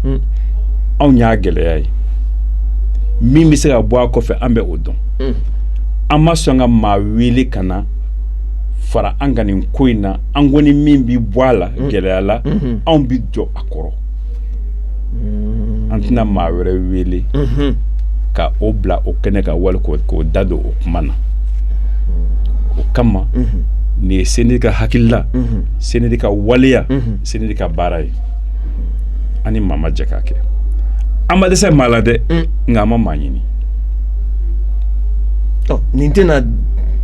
Anw y'a gɛlɛya ye min bɛ se ka bɔ a kɔfɛ, an bɛ o dɔn. An ma sɔn ka maa wele ka na fara an ka nin ko in na. An ko ni min bɛ bɔ a la gɛlɛya la, anw bɛ jɔ a kɔrɔ. An tɛna maa wɛrɛ wele ka o bila o kɛnɛ kan wali k'o da don o kuma na. O kama, nin ye CNID ka hakilila, CNID ka waleya, CNID ka baara ye. An ni maa ma jɛ k'a kɛ. An ma dɛsɛ maa la dɛ, nka an ma maa ɲini. Nin tɛna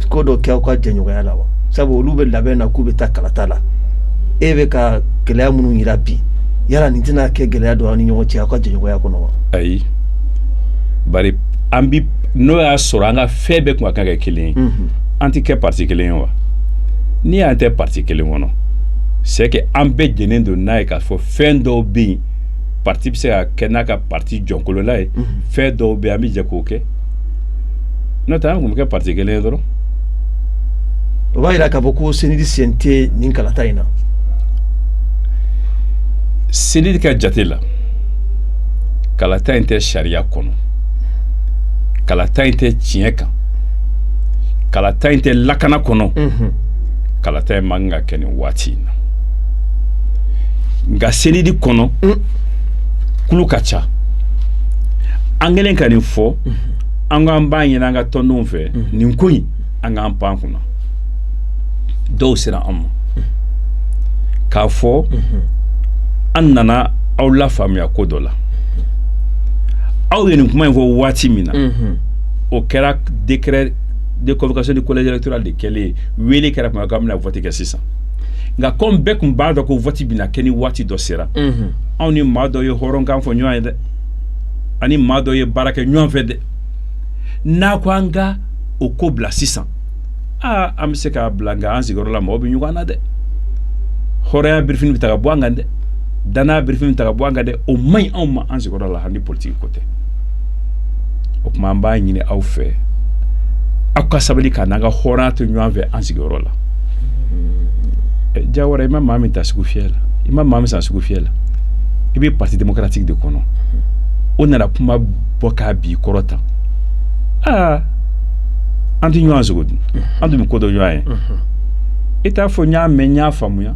ko dɔ kɛ aw ka jɛɲɔgɔnya la wa? Sabu olu bɛ labɛn na k'u bɛ taa kalata la, e bɛ ka gɛlɛya minnu yira bi, yala nin tɛna kɛ gɛlɛya dɔ aw ni ɲɔgɔn cɛ aw ka jɛɲɔgɔnya kɔnɔ wa? Ayi, bari an bi n'o y'a sɔrɔ an ka fɛn bɛɛ tun ka kan kɛ kelen ye, an tɛ kɛ parti kelen ye wa? N'i y'an tɛ parti kelen kɔnɔ, c'est que an bɛɛ jɛnnen don n'a ye k'a fɔ fɛn dɔw bɛ yen, parti bɛ se ka kɛ n'a ka parti jɔnkolola ye. Fɛn dɔw bɛ yen, an bɛ jɛ k'o kɛ. N'o tɛ, an tun bɛ kɛ parti kelen ye dɔrɔn. O b'a yira k'a fɔ ko CNID sen tɛ nin kalata in na. CNID ka jate la, kalata in tɛ sariya kɔnɔ, kalata in tɛ tiɲɛ kan, kalata in tɛ lakana kɔnɔ, kalata in man kan ka kɛ nin waati in na. Nka CNID kɔnɔ, kulu ka ca. An kɛlen ka nin fɔ, an ko an b'a ɲini an ka tɔndenw fɛ, nin ko in, an k'an pan kunna. Dɔw sera an ma k'a fɔ an nana aw lafaamuya ko dɔ la. Aw ye nin kuma in fɔ waati min na, o kɛra décret de convocation du collège électoral de kɛlen ye. Wele kɛra kuma k'an bɛna vote kɛ sisan. Nka comme bɛɛ tun b'a dɔn ko vote bɛna kɛ ni waati dɔ sera, anw ni maa dɔ ye hɔrɔnkan fɔ ɲɔgɔn ye dɛ, ani maa dɔ ye baara kɛ ɲɔgɔn fɛ dɛ. N'a ko an ka o ko bila sisan, aa, an bɛ se k'a bila, nka an sigiyɔrɔ la, mɔgɔw bɛ ɲɔgɔn na dɛ. Hɔrɔnya birifini bɛ ta ka bɔ an kan dɛ, danaya birifini bɛ ta ka bɔ an kan dɛ. O man ɲi anw ma an sigiyɔrɔ la, hali politiki ko tɛ. O tuma, an b'a ɲini aw fɛ, aw ka sabali ka n'an ka hɔrɔnya to ɲɔgɔn fɛ an sigiyɔrɔ la. Jawara, i ma maa min ta sugu fiyɛ la, i ma maa min san sugu fiyɛ la, i bɛ Parti démocratique de kɔnɔ. O nana kuma bɔ k'a bi kɔrɔ tan. Aa, an tɛ ɲɔgɔn sogo dun, an tun bɛ ko dɔ ɲɔgɔn ye. I t'a fɔ n y'a mɛn, n y'a faamuya,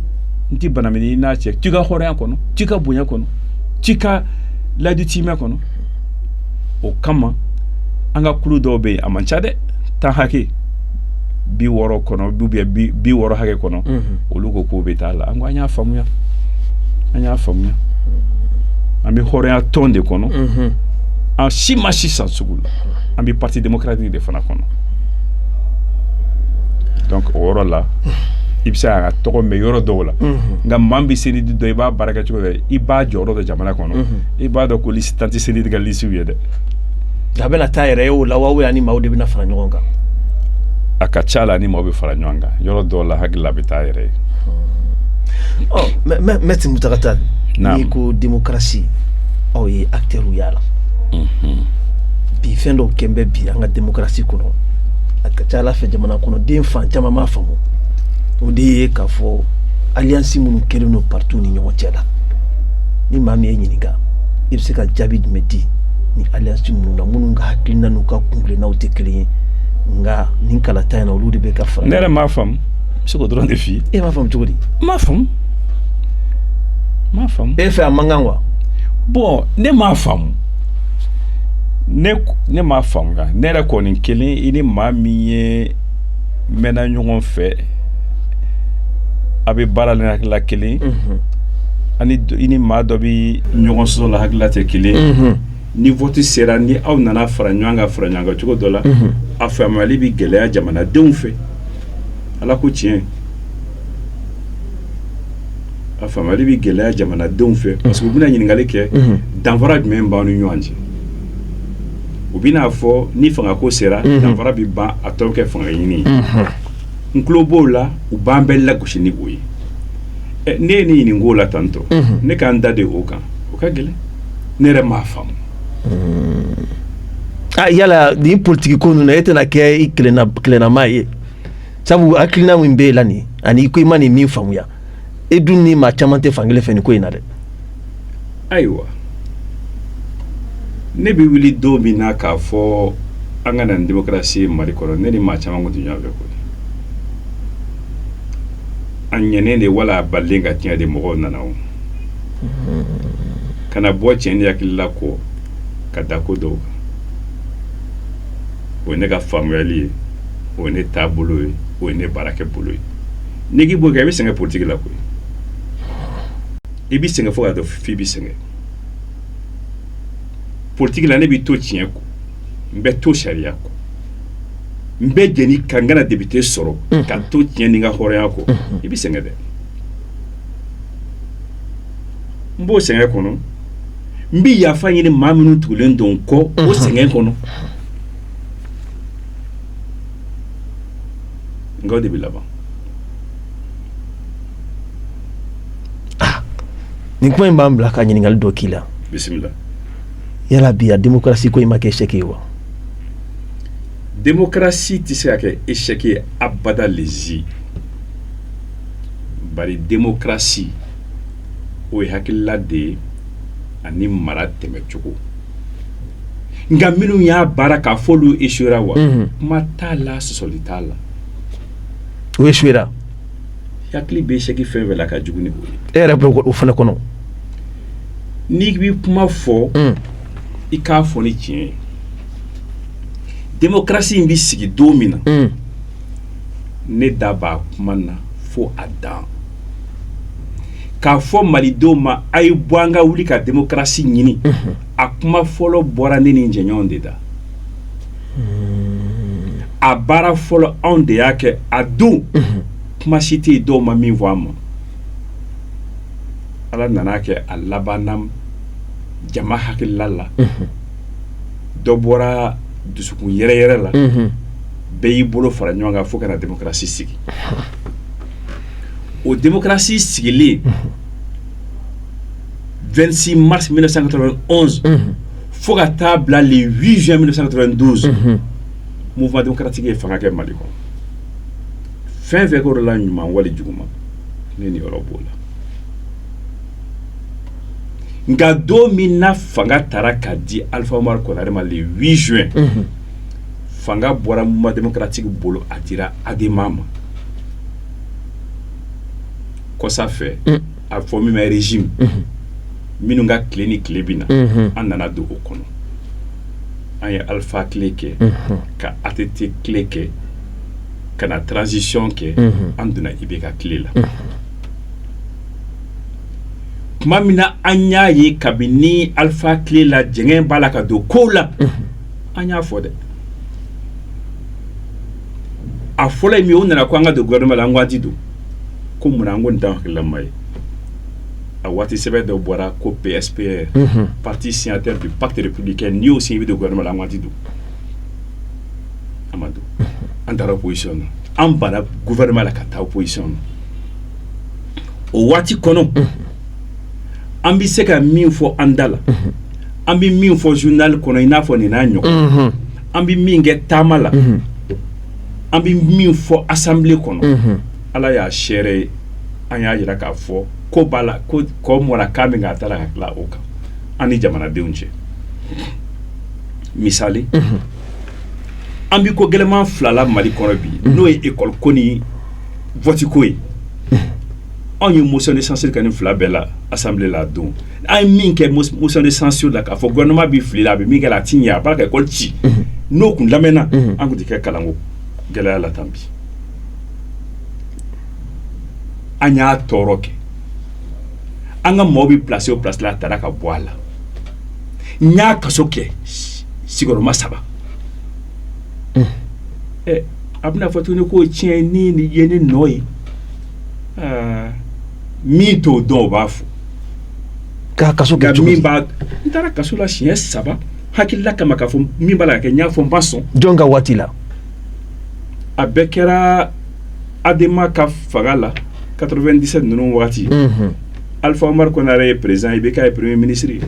n tɛ banamini i n'a cɛ. T'i ka hɔrɔnya kɔnɔ, t'i ka bonya kɔnɔ, t'i ka layidu tiimɛ kɔnɔ. O kama, an ka kulu dɔw bɛ yen, a man ca dɛ, 10 hakɛ, 60 kɔnɔ, ou bien 60 hakɛ kɔnɔ, olu ko k'o bɛ taa la. An ko an y'a faamuya, an y'a faamuya. An bɛ hɔrɔnya tɔn de kɔnɔ, an si ma si san sugu la, an bɛ Parti démocratique de fana kɔnɔ. Donc o yɔrɔ la, i bɛ se k'a ka tɔgɔ mɛn yɔrɔ dɔw la, nka maa min bɛ CNID dɔn, i b'a baara kɛ cogo dɔ, i b'a jɔyɔrɔ dɔn jamana kɔnɔ, i b'a dɔn ko liste tan tɛ CNID ka liste ye dɛ. A bɛna taa yɛrɛ ye o la wa, ni maaw de bɛna fara ɲɔgɔn kan? A ka ca la, ni maaw bɛ fara ɲɔgɔn kan yɔrɔ dɔw la, hakili la, a bɛ taa yɛrɛ ye. Ɔ, Maître Mountaga Tall, n'i ko démocratie, aw ye acteur y'a la bi. Fɛn dɔw kɛn bɛ bi an ka démocratie kɔnɔ, a ka ca ala fɛ jamana kɔnɔden fan caman m'a faamu. O de ye k'a fɔ alliance minnu kɛlen don partis ni ɲɔgɔn cɛ la, ni maa min ye ɲininka, i bɛ se ka jaabi jumɛn di ni alliance minnu na, minnu ka hakilina n'u ka kunkilennaw tɛ kelen ye, nka nin kalata in na, olu de bɛ ka fara? Ne yɛrɛ m'a faamu, n bɛ se k'o dɔrɔn de f'i ye. E m'a faamu cogo di? N m'a faamu, n m'a faamu. E fɛ a man kan wa? Bon, ne m'a faamu, ne m'a faamuya. Ne yɛrɛ kɔni kelen, i ni maa min ye mɛnna ɲɔgɔn fɛ, a bɛ baara la hakilila kelen, ani i ni maa dɔ bɛ ɲɔgɔn sɔsɔ la, hakilila tɛ kelen. Ni vote sera, ni aw nana fara ɲɔgɔn kan, fara ɲɔgɔn kan cogo dɔ la, a faamuyali bɛ gɛlɛya jamanadenw fɛ. Ala ko tiɲɛ, A faamuyali bɛ gɛlɛya jamanadenw fɛ, parce que u bɛna ɲininkali kɛ: danfara jumɛn b'an ni ɲɔgɔn cɛ? U bɛna fɔ ni fangako sera, danfara bɛ ban, a tɔ bɛ kɛ fanga ɲini ye. N tulo b'o la, u b'an bɛɛ lagosi ni o ye. Ne ye ne ɲininka o la tantɔ, ne k'an da de o kan, o ka gɛlɛn, ne yɛrɛ m'a faamu. Ah, yala nin politiki ko ninnu na, e tɛna kɛ i kelenna kelennama ye, sabu hakilina min b'e la nin, ani i ko i ma nin min faamuya, e dun ni maa caman tɛ fankelen fɛ nin ko in na dɛ. Ayiwa, ne bɛ wuli don min na k'a fɔ an ka na ni démocratie ye Mali kɔnɔ, ne ni maa caman kun tɛ ɲɔgɔn fɛ koyi. A ɲɛnen de wala a balilen ka tiɲɛ de, mɔgɔw nana o ka na bɔ tiɲɛ ni hakilila kɔ ka da ko dɔw kan. O ye ne ka faamuyali ye, o ye ne taabolo ye, o ye ne baarakɛ bolo ye. N'i k'i b'o kɛ, i bɛ sɛgɛn politiki la koyi. I bɛ sɛgɛn fo ka dɔn f'i bɛ sɛgɛn politiki la. Ne bɛ to tiɲɛ kɔ, n bɛ to sariya kɔ, n bɛ jɛni ka n kana député sɔrɔ ka to tiɲɛ ni n ka hɔrɔnya kɔ. I bɛ sɛgɛn dɛ. N b'o sɛgɛn kɔnɔ, n bɛ yafa ɲini maa minnu tugulen don n kɔ o sɛgɛn kɔnɔ, nka o de bɛ laban. Nin kuma in b'an bila ka ɲininkali dɔ k'i la. Bisimila. Yala bi a démocratie ko in ma kɛ échec ye wa? Démocratie tɛ se ka kɛ échec ye abada lezi, bari démocratie, o ye hakilila de ye ani mara tɛmɛcogo. Nka minnu y'a baara k'a fɔ olu échouera wa, kuma t'a la, sɔsɔli t'a la. O échouera. Hakili bɛ échec fɛn fɛn la, ka jugu ni o ye. E yɛrɛ bɛ o fana kɔnɔ. N'i bɛ kuma fɔ, i k'a fɔ ni tiɲɛ ye. Démocratie in bɛ sigi don min na, ne da b'a kuma na fo a dan k'a fɔ malidenw ma: a ye bɔ, an ka wuli ka démocratie ɲini. A kuma fɔlɔ bɔra ne ni n jɛɲɔgɔn de da. A baara fɔlɔ, anw de y'a kɛ. A don, kuma si tɛ yen dɔw ma min fɔ an ma. Ala nana kɛ, a labanna jama hakilila la, dɔ bɔra dusukun yɛrɛ yɛrɛ la, bɛɛ y'i bolo fara ɲɔgɔn kan fo ka na démocratie sigi. O démocratie sigilen 26 mars 1991 fo ka taa bila le 8 juin 1992, Mouvement démocratique ye fanga kɛ Mali kɔnɔ. Fɛn fɛn k'o de la, ɲuman wali juguman, ne niyɔrɔ b'o la. Nka don min na fanga taara ka di Alpha Oumar Konaré ma le 8 juin, fanga bɔra Mouvement démocratique bolo, a dira ADEMA ma. Kɔsa fɛ, a fɔ min ma régime, minnu ka tile ni tile bɛ na, an nana don o kɔnɔ. An ye Alpha tile kɛ, ka ATT tile kɛ, ka na transition kɛ, an donna IBK tile la. Tuma min na an y'a ye kabini Alpha tile la, jɛngɛ b'a la ka don kow la, an y'a fɔ dɛ. A fɔlɔ ye min ye, o nana ko an ka don gouvernement la, an ko an ti don. Ko munna? An ko nin t'an hakililama ye. A waati sɛbɛn dɔ bɔra ko PSPR, parti signataire du pacte républicain, n'i y'o signé, i bɛ don gouvernement la. An ko an ti don. An ma don, an taara opposition na. An banna gouvernement la ka taa opposition na. O waati kɔnɔ, an bɛ se ka min fɔ an da la, an bɛ min fɔ journal kɔnɔ, i n'a fɔ nin n'a ɲɔgɔn, an bɛ min kɛ taama la, an bɛ min fɔ assemblée kɔnɔ, Ala y'a seere ye, an y'a jira k'a fɔ ko b'a la, ko kɔ mɔra kan min kan, a taara ka tila o kan an ni jamanadenw cɛ. Misali, an bɛ ko gɛlɛman fila la Mali kɔnɔ bi, n'o ye école ko ni vote ko ye. Anw ye motion de censure kɛ nin fila bɛɛ la assemblée la. Don an ye min kɛ motion de censure la, k'a fɔ gouvernement bɛ fili la, a bɛ min kɛ la, a ti ɲɛ, a b'a ka école ci, n'o kun lamɛnna, an kun tɛ kɛ kalanko gɛlɛya la tan bi. An y'a tɔɔrɔ kɛ, an ka maaw bɛ place o place la, a taara ka bɔ a la. N y'a kaso kɛ sigiyɔrɔma 3. Ɛ, a bɛna fɔ tuguni k'o tiɲɛ ni nin ye ne nɔ ye. Aa, Min t'o dɔn, o b'a fɔ. K'a kaso kɛ nka cogo min di? b'a, n taara kaso la siɲɛ saba hakilila kama k'a fɔ min b'a la ka kɛ, n y'a fɔ, n ba sɔn. Jɔn ka waati la? A bɛɛ kɛra Adema ka fanga la, 97 ninnu wagati. Alpha Omar Konare ye président, IBK ye premier ministre ye,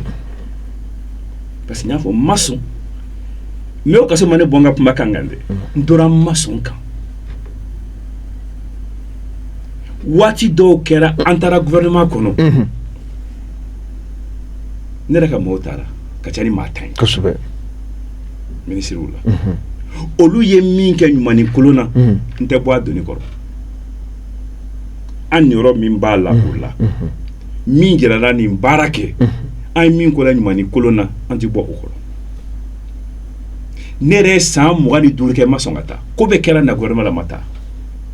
parce que n y'a fɔ n ma sɔn. Mais o kaso ma ne bɔ n ka kuma kan kan dɛ, n tora n ma sɔn kan. Waati dɔw kɛra, an taara gouvernement kɔnɔ, ne yɛrɛ ka mɔɔw taara ka ca ni maa 10 ye minisiriw la. Olu ye min kɛ ɲuman ni kolon na, n tɛ bɔ a doni kɔrɔ. An niyɔrɔ min b'a la, o la min jirala nin baara kɛ, an ye min ko la ɲuman ni kolon na, an tɛ bɔ o kɔrɔ. Ne yɛrɛ ye san 25 kɛ, n ma sɔn ka taa. Ko bɛɛ kɛra na gouvernement la, n ma taa.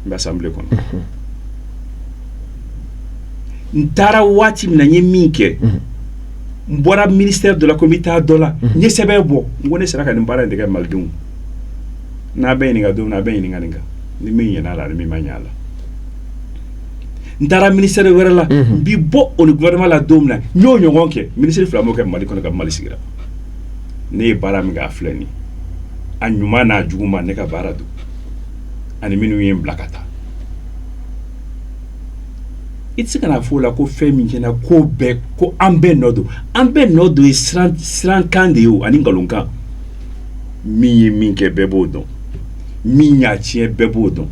N bɛ assemblée kɔnɔ. N taara waati min na, n ye min kɛ, n bɔra ministère dɔ la ko n bɛ taa dɔ la, n ye sɛbɛn bɔ, n ko ne sera ka nin baara in de kɛ malidenw n'a bɛ ɲininka don min na, a bɛ ɲininka nin kan, ni min ɲɛna a la ani min ma ɲɛ a la. N taara ministère wɛrɛ la, n bi bɔ o ni gouvernement la don min na, n y'o ɲɔgɔn kɛ. Ministre fila m'o kɛ Mali kɔnɔ ka Mali sigira. Ne ye baara min kɛ, a filɛ nin ye, a ɲuman n'a juguman, ne ka baara don ani minnu ye n bila ka taa. I tɛ se ka na fɔ o la ko fɛn min tiɲɛna, ko bɛɛ ko an bɛɛ nɔ don. An bɛɛ nɔ don ye sirankan de ye o, ani nkalonkan. Min ye min kɛ, bɛɛ b'o dɔn. Min y'a tiɲɛ, bɛɛ b'o dɔn.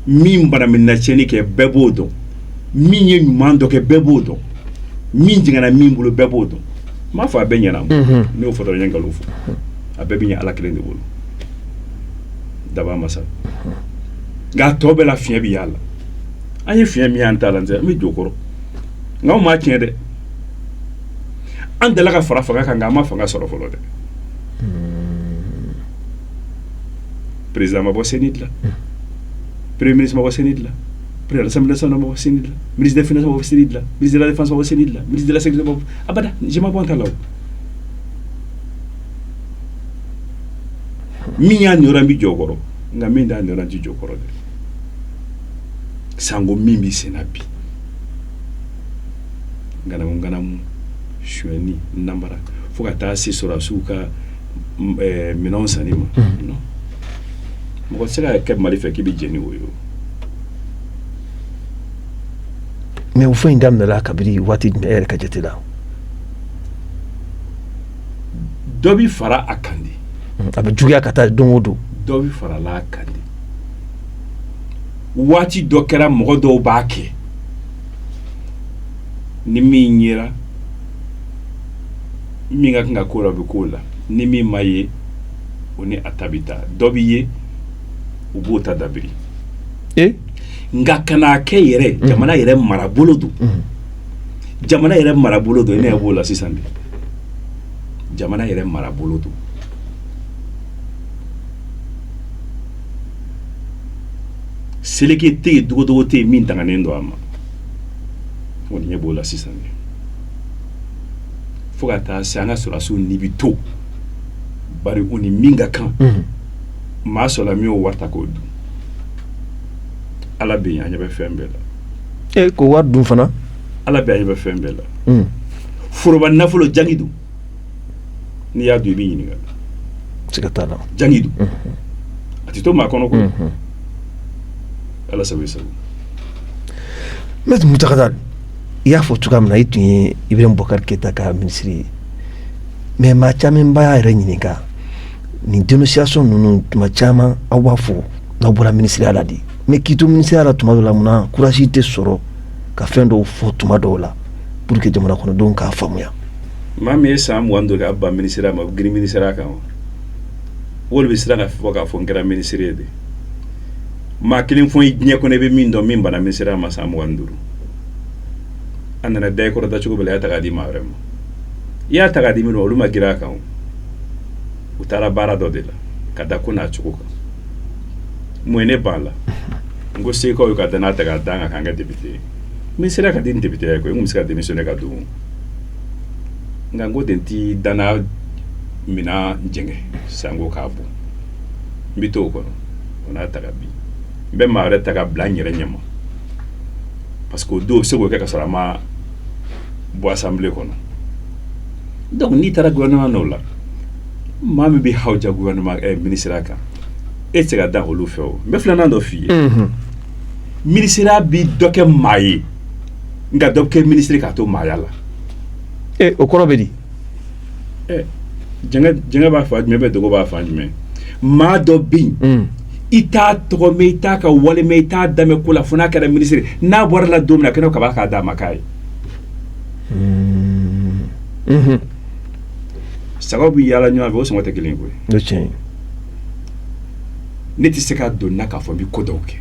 Min banamina tiɲɛni kɛ, bɛɛ b'o dɔn. Min ye ɲuman dɔ kɛ, bɛɛ b'o dɔn. Min jiginna min bolo, bɛɛ b'o dɔn. N m'a fɔ a bɛɛ ɲɛna, ne y'o fɔ dɔrɔn, n ye nkalon fɔ. A bɛɛ bɛ ɲɛ Ala kelen de bolo, daba masa. Nka a tɔ bɛɛ la, fiɲɛ bɛ y'a la. An ye fiɲɛ min y'an ta la, n tɛ an bɛ jɔ o kɔrɔ. Nka anw m'a tiɲɛ dɛ. An delila ka fara fanga kan, nka an ma fanga sɔrɔ fɔlɔ dɛ. Président ma bɔ CENI la, premier ministre ma bɔ CENI la, président de l'Assemblée nationale ma bɔ CENI la, ministre des finances ma bɔ CENI la, ministre de la défense ma bɔ CENI la, ministre de la sécurité ma bɔ abada. Je ma bɔ an ta la. O min y'a niyɔrɔ, n bɛ jɔ o kɔrɔ, nka min t'a niyɔrɔ, n tɛ jɔ o kɔrɔ dɛ. Sanko min bɛ sen na bi, ŋanamu ŋanamu, sonyɛni, namara, fo ka taa se sɔrɔdasiw ka minɛnw sanni ma, non, mɔgɔ tɛ se ka kɛ Mali fɛ k'i bɛ jɛn ni o ye o. Mais o fɛn in daminɛla kabini waati jumɛn, e yɛrɛ ka jate la? Dɔ bi fara a kan de. A bɛ juguya ka taa don o don. Dɔ bi farala a kan de. Waati dɔ kɛra, mɔgɔ dɔw b'a kɛ, ni min yera min ka kan ka k'o la, o bɛ k'o la. Ni min ma ye, o ni a ta bɛ taa. Dɔ bɛ ye, u b'o ta dabiri. Nka ka n'a kɛ yɛrɛ, jamana yɛrɛ marabolo don, jamana yɛrɛ marabolo don. Ne yɛrɛ b'o la sisan de. Jamana yɛrɛ marabolo don. Seleke tɛ yen, dogodogo tɛ yen min tanganen don a ma. Kɔni ɲɛ b'o la sisan de, fo ka taa se an ka sɔrɔdasiw ni bi to bari, u ni min ka kan, maa sɔrɔla min y'o wari ta k'o dun. Ala bɛ yen, an ɲɛ bɛ fɛn bɛɛ la. E k'o wari dun fana? Ala bɛ, an ɲɛ bɛ fɛn bɛɛ la. Foroba nafolo, jangi don. N'i y'a dun, i b'i ɲininka. Siga t'a la. Jangi don, a tɛ to maa kɔnɔ koyi. Ala sago i sago. Maître Mountaga Tall, i y'a fɔ cogoya min na, i tun ye Ibrahim Boubacar Keita ka minisiri ye, mais maa caman b'a yɛrɛ ɲininka nin dénonciation ninnu. Tuma caman aw b'a fɔ n'aw bɔra minisiriya la de, mais k'i to minisiriya la, tuma dɔw la, munna courage tɛ sɔrɔ ka fɛn dɔw fɔ tuma dɔw la pour que jamana kɔnɔdenw k'a faamuya? Maa min ye san 25 kɛ, a ban minisiriya ma, girin minisiriya kan wa? Olu bɛ siran ka fɔ k'a fɔ n kɛra minisiri ye de. Maa kelen fɔ i diɲɛ kɔnɔ, i bɛ min dɔn, min banna minisiriya ma san 25, a nana da i kɔrɔ dacogo bɛɛ la, i y'a ta k'a di maa wɛrɛ ma. I y'a ta k'a di minnu ma, olu ma girin a kan o. U taara baara dɔ de la ka da ko n'a cogo kan. Mun ye ne ban la? N ko segukaw ye ka danaya ta k'a d'an kan k'an kɛ député ye. Minisiriya ka di ni député ye koyi. N kun bɛ se ka démissionner ka don, nka n ko ten ti danaya minan jɛngɛ sanko k'a bon. N bɛ to o kɔnɔ, o n'a ta ka bi n bɛ maa wɛrɛ ta ka bila n yɛrɛ ɲɛma. Parce que o don o bɛ se k'o kɛ ka sɔrɔ a ma bɔ assemblée kɔnɔ. Donc n'i taara gouvernement n'o la, maa min bɛ hawuja gouvernement minisiriya kan, e tɛ se ka da olu fɛ. O n bɛ filanan dɔ f'i ye. Minisiriya bi dɔ kɛ maa ye, nka dɔ bɛ kɛ minisiri k'a to maaya la. E, o kɔrɔ bɛ di? Jɛngɛ b'a fan jumɛn bɛ, dogo b'a fan jumɛn? Maa dɔ bɛ yen, i t'a tɔgɔ mɛn, i t'a ka wale mɛn, i t'a danmɛ ko la, fo n'a kɛra minisiri. N'a bɔra la don min na, kɛnɛ kaba k'a d'a ma k'a ye. Sagaw bɛ yaala ɲɔgɔn fɛ, o sɔngɔ tɛ kelen ye koyi. O tiɲɛ ye. Ne tɛ se ka don n na k'a fɔ n bɛ ko dɔw kɛ,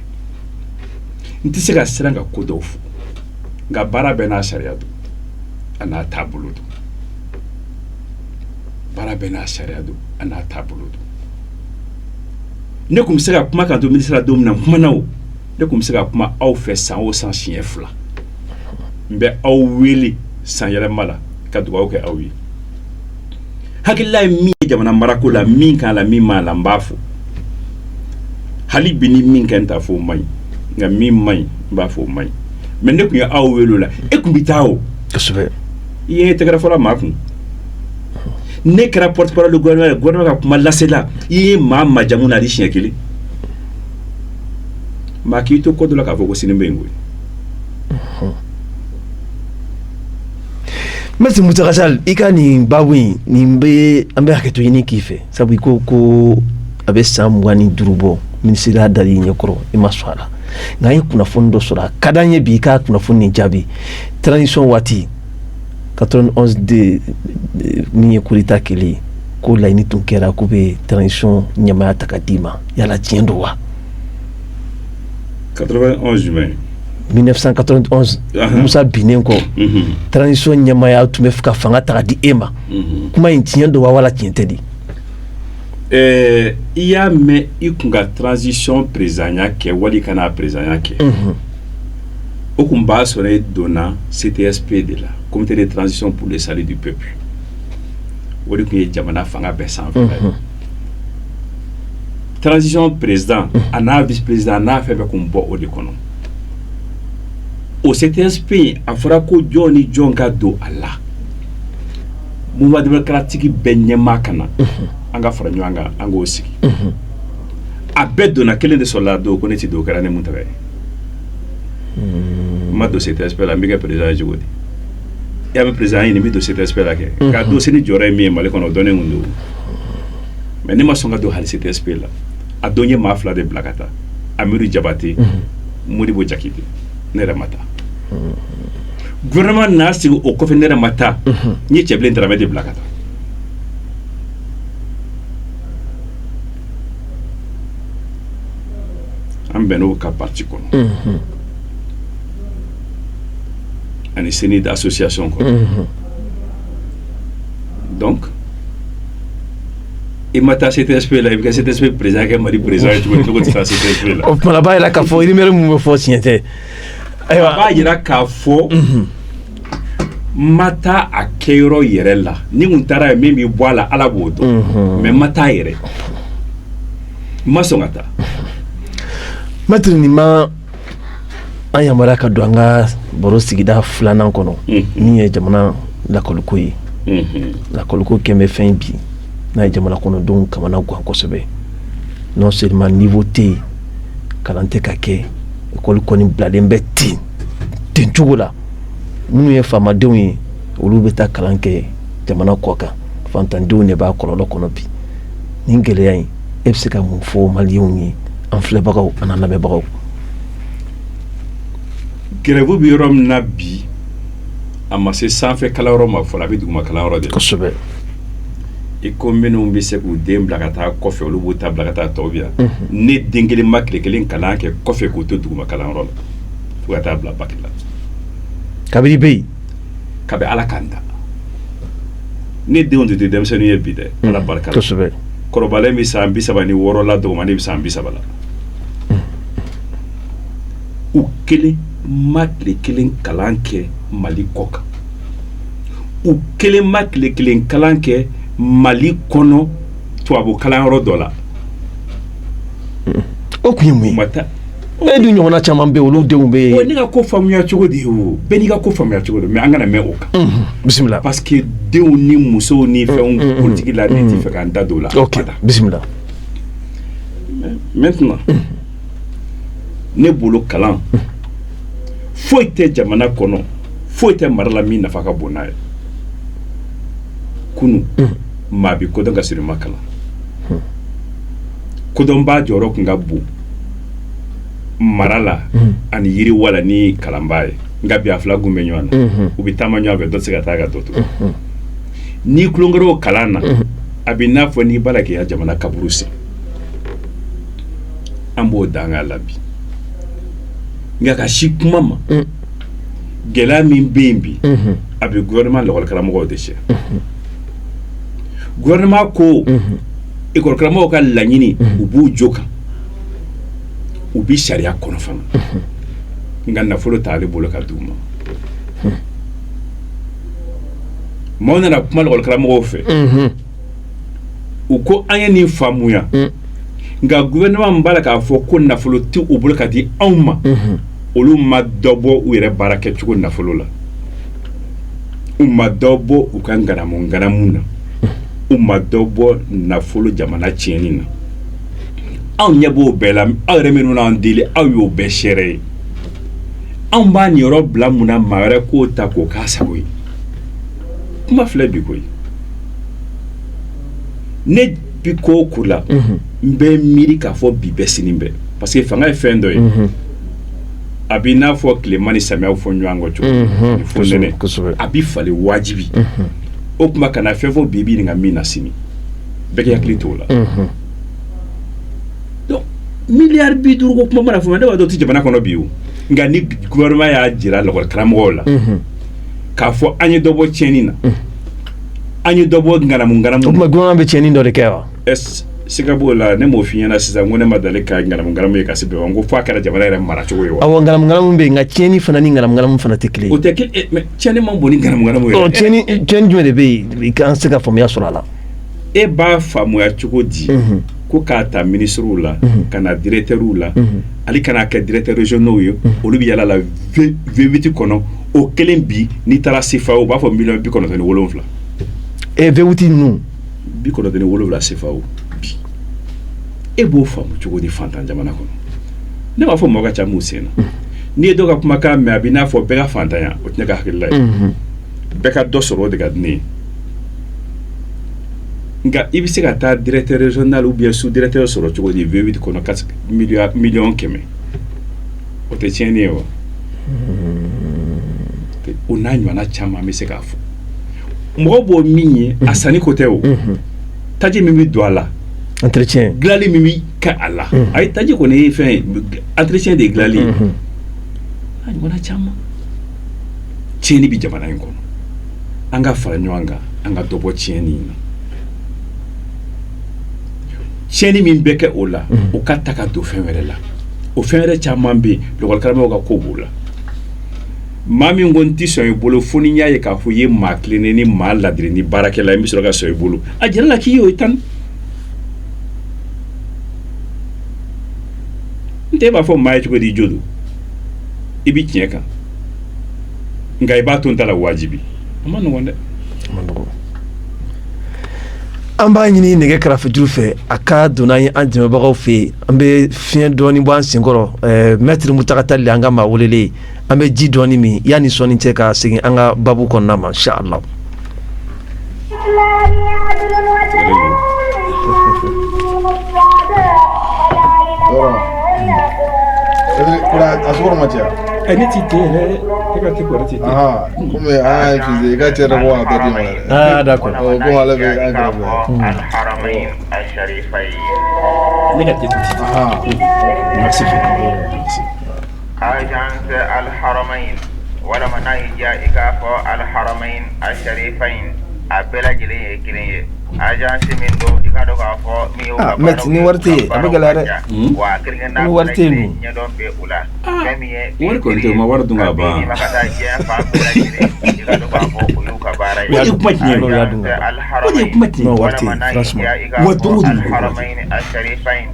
n tɛ se ka siran ka ko dɔw fɔ, nka baara bɛɛ n'a sariya don, a n'a taabolo don. Baara bɛɛ n'a sariya don, a n'a taabolo don. Ne tun bɛ se ka kuma kan to minisiri la don min na, n kumana. O ne tun bɛ se ka kuma aw fɛ san o san siɲɛ 2. N bɛ aw wele san yɛlɛma la ka dugawu kɛ aw ye. Hakilila ye min ye jamana marako la, min k'a la, min m'a la, n b'a fɔ. Hali bi ni min kɛ, n t'a fɔ o man ɲi, nka min man ɲi, n b'a fɔ o man ɲi. Mais ne tun ye aw wele o la, e tun bɛ taa o. Kosɛbɛ. I ye tɛgɛrɛ fɔla maa kun. Ne kɛra porte parole du gouvernement, gouvernement ka kuma lasela. I ye maa majamu na hali siɲɛ kelen? Maa k'i to ko dɔ la k'a fɔ ko sini bɛ yen koyi. Maître Mountaga Tall, i ka nin baabu in, nin bɛ, an bɛ hakɛto ɲini k'i fɛ, sabu i ko ko a bɛ san 25 bɔ, minisiriya dar'i ɲɛkɔrɔ, i ma sɔn a la. Nka an ye kunnafoni dɔ sɔrɔ, a ka d'an ye bi i ka kunnafoni nin jaabi. Transition waati 91 de min ye coup d'état kɛlen ye, ko laɲini tun kɛra k'u bɛ transition ɲɛmaaya ta ka d'i ma. Yala tiɲɛ don wa? 91 jumɛn? 1991, Musa binnen kɔ, transition ɲɛmaaya tun bɛ fɛ ka fanga ta ka di e ma. Kuma in tiɲɛ don wa, wala tiɲɛ tɛ di? I y'a mɛn, i kun ka transition présidentya kɛ wali ka n'a présidentya kɛ, o kun b'a sɔrɔ e donna CTSP de la, Comité de transition pour le salut du peuple. O de tun ye jamana fanga bɛɛ sanfɛ ye. Transition président a n'a vice président a n'a fɛn bɛɛ kun bɔ o de kɔnɔ. O CTSP in, a fɔra ko jɔn ni jɔn ka don a la? Mouvement démocratique bɛɛ ɲɛmaa ka na, an ka fara ɲɔgɔn kan, an k'o sigi. A bɛɛ donna, kelen de sɔrɔla don ko ne ti don. O kɛra ne Mountaga ye. N ma don CTSP la, n bɛ kɛ président ye cogo di? I y'a mɛn, président ɲini, n bɛ don CTSP la kɛ nka dossier ni jɔyɔrɔ ye min ye Mali kɔnɔ, o dɔnnen kun don. Mais ne ma sɔn ka don hali CTSP la. A don n ye maa fila de bila ka taa, Amidu Jabate, Modibo Jakite. Ne yɛrɛ ma taa. Gouvernement n'a sigi o kɔfɛ, ne yɛrɛ ma taa. N ye Cɛbilen Daramɛ de bila ka taa. An bɛnn'o ka parti kɔnɔ ani CENIDH association kɔnɔ. Donc i ma taa CTSP la, i bɛ kɛ CTSP président kɛ Mali président ye cogo di? Ne ko tɛ taa CTSP la. O tuma a b'a jira k'a fɔ rumeur min bɛ fɔ, tiɲɛ tɛ. Ayiwa, a b'a jira k'a fɔ n ma taa a kɛyɔrɔ yɛrɛ la. Ni kun taara yen, min bɛ bɔ a la, Ala b'o dɔn. Mais n ma taa yɛrɛ, n ma sɔn ka taa. Maître, nin ma an yamaruya ka don an ka baro sigida filanan kɔnɔ, min ye jamana lakɔliko ye. Lakɔliko kɛn bɛ fɛn bi n'a ye jamana kɔnɔdenw kamana gan kosɛbɛ. Non seulement niveau tɛ yen, kalan tɛ ka kɛ, école kɔni bilalen bɛ ten ten cogo la. Minnu ye faamadenw ye, olu bɛ taa kalan kɛ jamana kɔ kan, fantandenw de b'a kɔlɔlɔ kɔnɔ bi. Nin gɛlɛya in, e bɛ se ka mun fɔ maliyɛnw ye, an filɛbagaw an n'an lamɛnbagaw? Grève bɛ yɔrɔ min na bi, a ma se sanfɛ kalanyɔrɔ ma fɔlɔ, a bɛ duguma kalanyɔrɔ de la. I ko minnu bɛ se k'u den bila ka taa kɔfɛ, olu b'u ta bila ka taa. Tɔw bɛ yan, ne den kelen ma tile kelen kalan kɛ kɔfɛ k'u to duguma kalanyɔrɔ la fo ka taa bila bac la. Kabini bɛ yen? Kabi Ala k'an da. Ne denw tɛ denmisɛnnin ye bi dɛ, Ala barika la. Kɔrɔbalen bɛ san 36 la, dɔgɔmanin bɛ san 30 la. U kelen ma tile kelen kalan kɛ Mali kɔ kan, u kelen ma tile kelen kalan kɛ Mali kɔnɔ tubabu kalanyɔrɔ dɔ la. O kun ye mun ye? Ma taa. E dun ɲɔgɔnna caman bɛ yen, olu denw bɛ yen. Ne ka ko faamuya cogo de ye o, bɛɛ n'i ka ko faamuya cogo don, mais an kana mɛn o kan. Bisimila. Parce que denw ni musow ni fɛnw politique la, ne tɛ fɛ k'an da don o la. Ok, bisimila. Maintenant, ne bolo, kalan foyi tɛ jamana kɔnɔ, foyi tɛ mara la min nafa ka bon n'a ye. Kunu maa bi kodɔn ka sɔrɔ i ma kalan. Kodɔnbaa jɔyɔrɔ tun ka bon mara la ani yiriwa la ni kalanbaa ye. Nka bi, a fila gun bɛ ɲɔgɔn na, u bɛ taama ɲɔgɔn fɛ, dɔ tɛ se ka taa ka dɔ to. N'i tulonkɛra o kalan na, a bɛ n'a fɔ n'i b'a la k'i ka jamana kaburu sen. An b'o danga la bi. Nka ka si kuma ma, gɛlɛya min bɛ yen bi, a bɛ gouvernement lakɔlikaramɔgɔw de cɛ. Gouvernement ko ekɔlikaramɔgɔw ka laɲini, u b'u jo kan, u bɛ sariya kɔnɔ fana, nka nafolo t'ale bolo ka d'u ma. Maaw nana kuma lakɔlikaramɔgɔw fɛ, u ko an ye nin faamuya, nka gouvernement min b'a la k'a fɔ ko nafolo tɛ u bolo ka di anw ma, olu ma dɔ bɔ u yɛrɛ baara kɛcogo nafolo la, u ma dɔ bɔ u ka nganamu nganamu na, u ma dɔ bɔ nafolo jamana tiɲɛni na. Anw ɲɛ b'o bɛɛ la. Aw yɛrɛ minnu n'an deli, aw y'o bɛɛ seere ye. Anw b'a niyɔrɔ bila mun na? Maa wɛrɛ k'o ta k'o k'a sago ye. Kuma filɛ bi koyi. Ne bi ko o ko la, n bɛ miiri k'a fɔ bi bɛɛ, sini bɛɛ, parce que fanga ye fɛn dɔ ye, a b'i n'a fɔ tilema ni samiya fɔ ɲɔgɔn kɔ cogo ni fonɛnɛ, a bɛ falen wajibi. O tuma, kana fɛn fɔ bi, i b'i ɲininka min na sini. Bɛɛ k'i hakili t'o la. Donc miliyari 50 ko kuma mana fɔ, ne b'a dɔn o tɛ jamana kɔnɔ bi o. Nka ni gouvernement y'a jira lakɔli karamɔgɔw la k'a fɔ an ye dɔ bɔ tiɲɛni na, an ye dɔ bɔ ŋanamu ŋanamu. O tuma, gouvernement bɛ tiɲɛni dɔ de kɛ wa? Siga b'o la. Ne m'o f'i ɲɛna sisan, ko ne ma deli ka ŋanamu ŋanamu ye ka se bɛɛ ma, ko f'a kɛra jamana yɛrɛ maracogo ye wa? Awɔ, ŋanamu ŋanamu bɛ yen, nka tiɲɛni fana ni ŋanamu ŋanamu fana tɛ kelen ye. O tɛ kelen, mais tiɲɛni man bon ni ŋanamu ŋanamu ye. Ɔ, tiɲɛni jumɛn de bɛ yen i k'an se ka faamuya sɔrɔ a la? E b'a faamuya cogo di ko k'a ta minisiriw la ka na directeurw la, hali ka n'a kɛ directeur régionaux ye, olu bɛ yala la V8 kɔnɔ? O kelen bi, n'i taara CFAO, u b'a fɔ miliyɔn 97. E V8 ninnu? 97 CFAO bi. E b'o faamu cogo di fantan jamana kɔnɔ? Ne b'a fɔ mɔgɔ ka ca m'u sen na. N'i ye dɔw ka kumakan mɛn, a b'i n'a fɔ bɛɛ ka fantanya. O tɛ ne ka hakilila ye. Bɛɛ ka dɔ sɔrɔ, o de ka di ne ye. Nka i bɛ se ka taa directeur régional ou bien sous directeur sɔrɔ cogo di V8 kɔnɔ ka miliyɔn 100? O tɛ tiɲɛni ye wa? O n'a ɲɔgɔnna caman bɛ se k'a fɔ. Mɔgɔ b'o min ye, a sanni ko tɛ o, taji min bɛ don a la, entretien, dilanli min bɛ kɛ a la. Ayi, taji kɔni ye fɛn ye, entretien de ye dilanli ye. N'a ɲɔgɔnna caman, tiɲɛni bɛ jamana in kɔnɔ. An ka fara ɲɔgɔn kan, an ka dɔ bɔ tiɲɛni in na. Tiɲɛni min bɛ kɛ o la, o ka ta ka don fɛn wɛrɛ la. O fɛn wɛrɛ caman bɛ yen, lakɔlikaramɔgɔw ka ko b'o la. Maa min ko n tɛ sɔn i bolo fo ni n y'a ye k'a fɔ i ye maa tilennen ni maa ladiri ni baarakɛla ye, n bɛ sɔrɔ ka sɔn i bolo. A jira la k'i y'o ye tan. N tɛ b'a fɔ maa ye cogo di, i jo don, i bɛ tiɲɛ kan, nka i b'a to n ta la wajibi. A ma nɔgɔn dɛ. A ma nɔgɔn. An b'a ɲini nɛgɛ karafejuru fɛ, a ka don n'an ye an dɛmɛbagaw fɛ yen. An bɛ fiɲɛ dɔɔni bɔ an senkɔrɔ. Maître Mountaga Tall, an ka maa welelen, an bɛ ji dɔɔni min yanni sɔɔni cɛ ka segin an ka babu kɔnɔna ma, inshallah. A sukaro ma caya. Ne ti te yɛrɛ, e ka te kɔrɔ ti te. Komi an y'a utilisé, i ka cɛ yɛrɛ ko a bɛɛ d'i ma yɛrɛ. Ah, d'accord. Komi ale bɛ an kɛrɛfɛ. Ne ka te ti te. Merci beaucoup. Merci. Agence Al-Haramain, walama n'a y'i diya i k'a fɔ Al-Haramain Al-Sharifain, a bɛɛ lajɛlen ye kelen ye. Agence min don, i ka dɔn k'a fɔ min y'u ka Ah, maître, ni wari tɛ yen, a bɛ gɛlɛya dɛ. Wa kelen Ni wari tɛ yen dun? Ɲɛdɔn bɛ u la. Fɛn min ye Wari kɔni tɛ, u ma wari dun ka ban. ka taa diɲɛ fan bɛɛ lajɛlen, i ka dɔn k'a fɔ o y'u ka baara ye. O de ye kuma tiɲɛ ye. O y'a dun ka ban. O de ye kuma tiɲɛ ye. Non, wari tɛ yen, franchement. Wa don o don. Al-Haramain Al-Sharifain,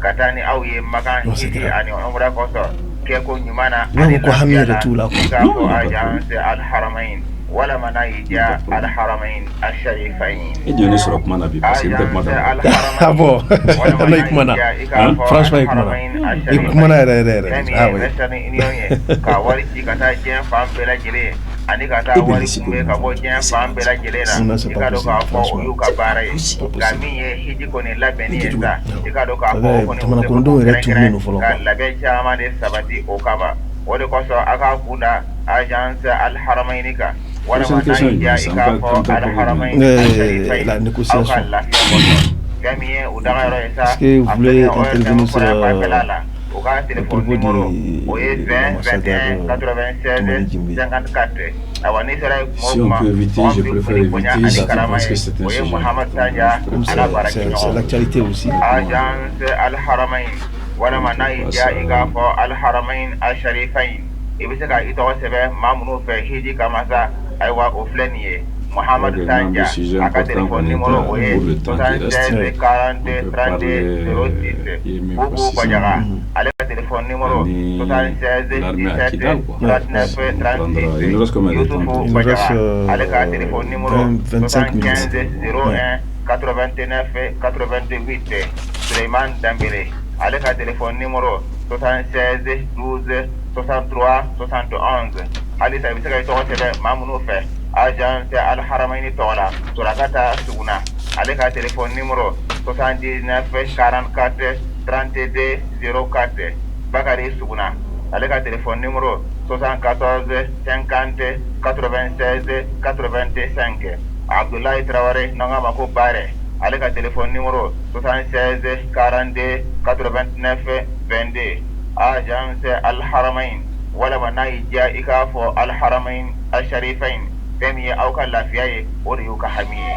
Ka taa ni aw ye Makan hiji ani umra kosɔn kɛko ɲuman na I b'a fɔ ko hami yɛrɛ t'u la quoi. I k'a fɔ agence Al Haramain walama n'a y'i diya Al Haramain Al Sharifain. E de ye ne sɔrɔ kuma na bi parce que n tɛ kuma Agence da. Al Haramain Ah bon? Walama Non, i n'a y'i kumana. diya i k'a fɔ Franchement, Al i kumana. Haramain Al I Sharifain. kumana yɛrɛ yɛrɛ yɛrɛ. Fɛn min Ah ye oui. Western Union ye ka wari ci ka taa diɲɛ fan bɛɛ lajɛlen ani ka taa E bɛ wari lisi ko kunbɛn ka bɔ diɲɛ fan bɛɛ lajɛlen na. Non, c'est I pas k'a dɔn k'a possible, fɔ o franchement. y'u ka baara ye. C'est pas Nka possible. min ye hiji kɔni labɛnni ye sa, i k'a dɔn k'a fɔ o kɔni Jamana u kɔnɔdenw yɛrɛ tununnen don kɛrɛnkɛrɛn fɔlɔ ka quoi. labɛn caman de sabati o kama. O de kosɔn a k'a kun da agence Al Haramaini kan walama Prochaine n'a question y'i ye diya jumɛn i sisan? k'a An fɔ ka taa Al jumɛn? Haramain Al Sharifain La aw ka négociation. lafiya kosɔn. Fɛn min ye u dagayɔrɔ ye sa, Est-ce que vous a voulez filɛ nin ye ORTM intervenir sur kɔnɔ yan fanfɛla la. U ka à téléphone propos numéro o ye de 20 l'ambassadeur 21 96 Toumani Djimbi? 54. Awa n'i sera yen kuma o Si on kuma peut éviter, mɔgɔ je min bɛ préfère foli bonya éviter. ani Je karama pense que ye c'est un o ye sujet Muhamadu important. Tanja Je Comme ala c'est c'est baarakɛɲɔgɔn. l'actualité aussi. Agence Al Haramain walama n'a y'i Pas diya ça. i k'a fɔ Al Haramain Al Sharifain, i bɛ se ka i tɔgɔ sɛbɛn maa minnu fɛ hiji kama sa. Ayiwa, o filɛ nin ye Muhamadu Ok, n'an bɛ Tanja, sujet a ka important téléphone kɔni numéro ta o ye pour le temps qui reste. 76 40 On peut 32 parler 06. i ye min fɔ Bubu sisan Bajaga, ale ka téléphone numéro ani 76 l'armée à 17 Kidal quoi. 39 On prendra. 36. Il nous reste combien de temps? Yusufu Il nous reste Bajaga, ale ka téléphone numéro 20, 25 minutes. 75 01 89 88. Suleiman Dambélé, ale ka téléphone numéro 76 12 63 71. Halisa i bɛ se ka i tɔgɔ sɛbɛn maa minnu fɛ agence Al Haramaini tɔgɔ la, Surakata Suguna, ale ka téléphone numéro 79 44 32 04. Bakari Suguna, ale ka téléphone numéro 74 50 96 85. Abdoulaye Traoré n'an k'a ma ko Bare, ale ka téléphone numéro 76 42 89 22. Agence Al Haramain walama n'a y'i diya i k'a fɔ Al Haramain Al Sharifain, fɛn min ye aw ka lafiya ye, o de y'u ka hami ye.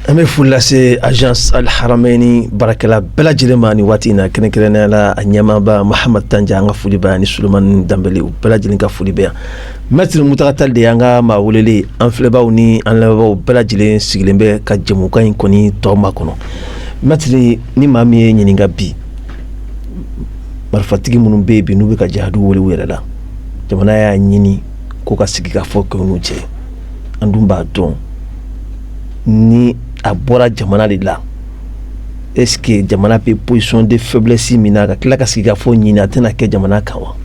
An bɛ foli lase agence Al Haramaini baarakɛla bɛɛ lajɛlen ma nin waati in na, kɛrɛnkɛrɛnnenya la a ɲɛmaaba Mahamad Tanja, an ka foli b'a ni Sulemani Danbele, u bɛɛ lajɛlen ka foli bɛ yan. Maître Mutaga Tall de y'an ka maa welelen, an filɛbaw ni an lamɛnbaaw bɛɛ lajɛlen sigilen bɛ ka jɛmukan in kɔni tɔ makɔnɔ. Maître, ni maa min ye ɲininka bi, marifatigi minnu bɛ yen bi n'u bɛ ka jihadu wele u yɛrɛ la, jamana y'a ɲini ko ka sigi ka fɔ kɛ n'u cɛ, an dun b'a dɔn ni a bɔra jamana de la, est ce que jamana bɛ position de faiblesse min na, ka tila ka sigi ka fɔ ɲini, a tɛna kɛ jamana kan wa?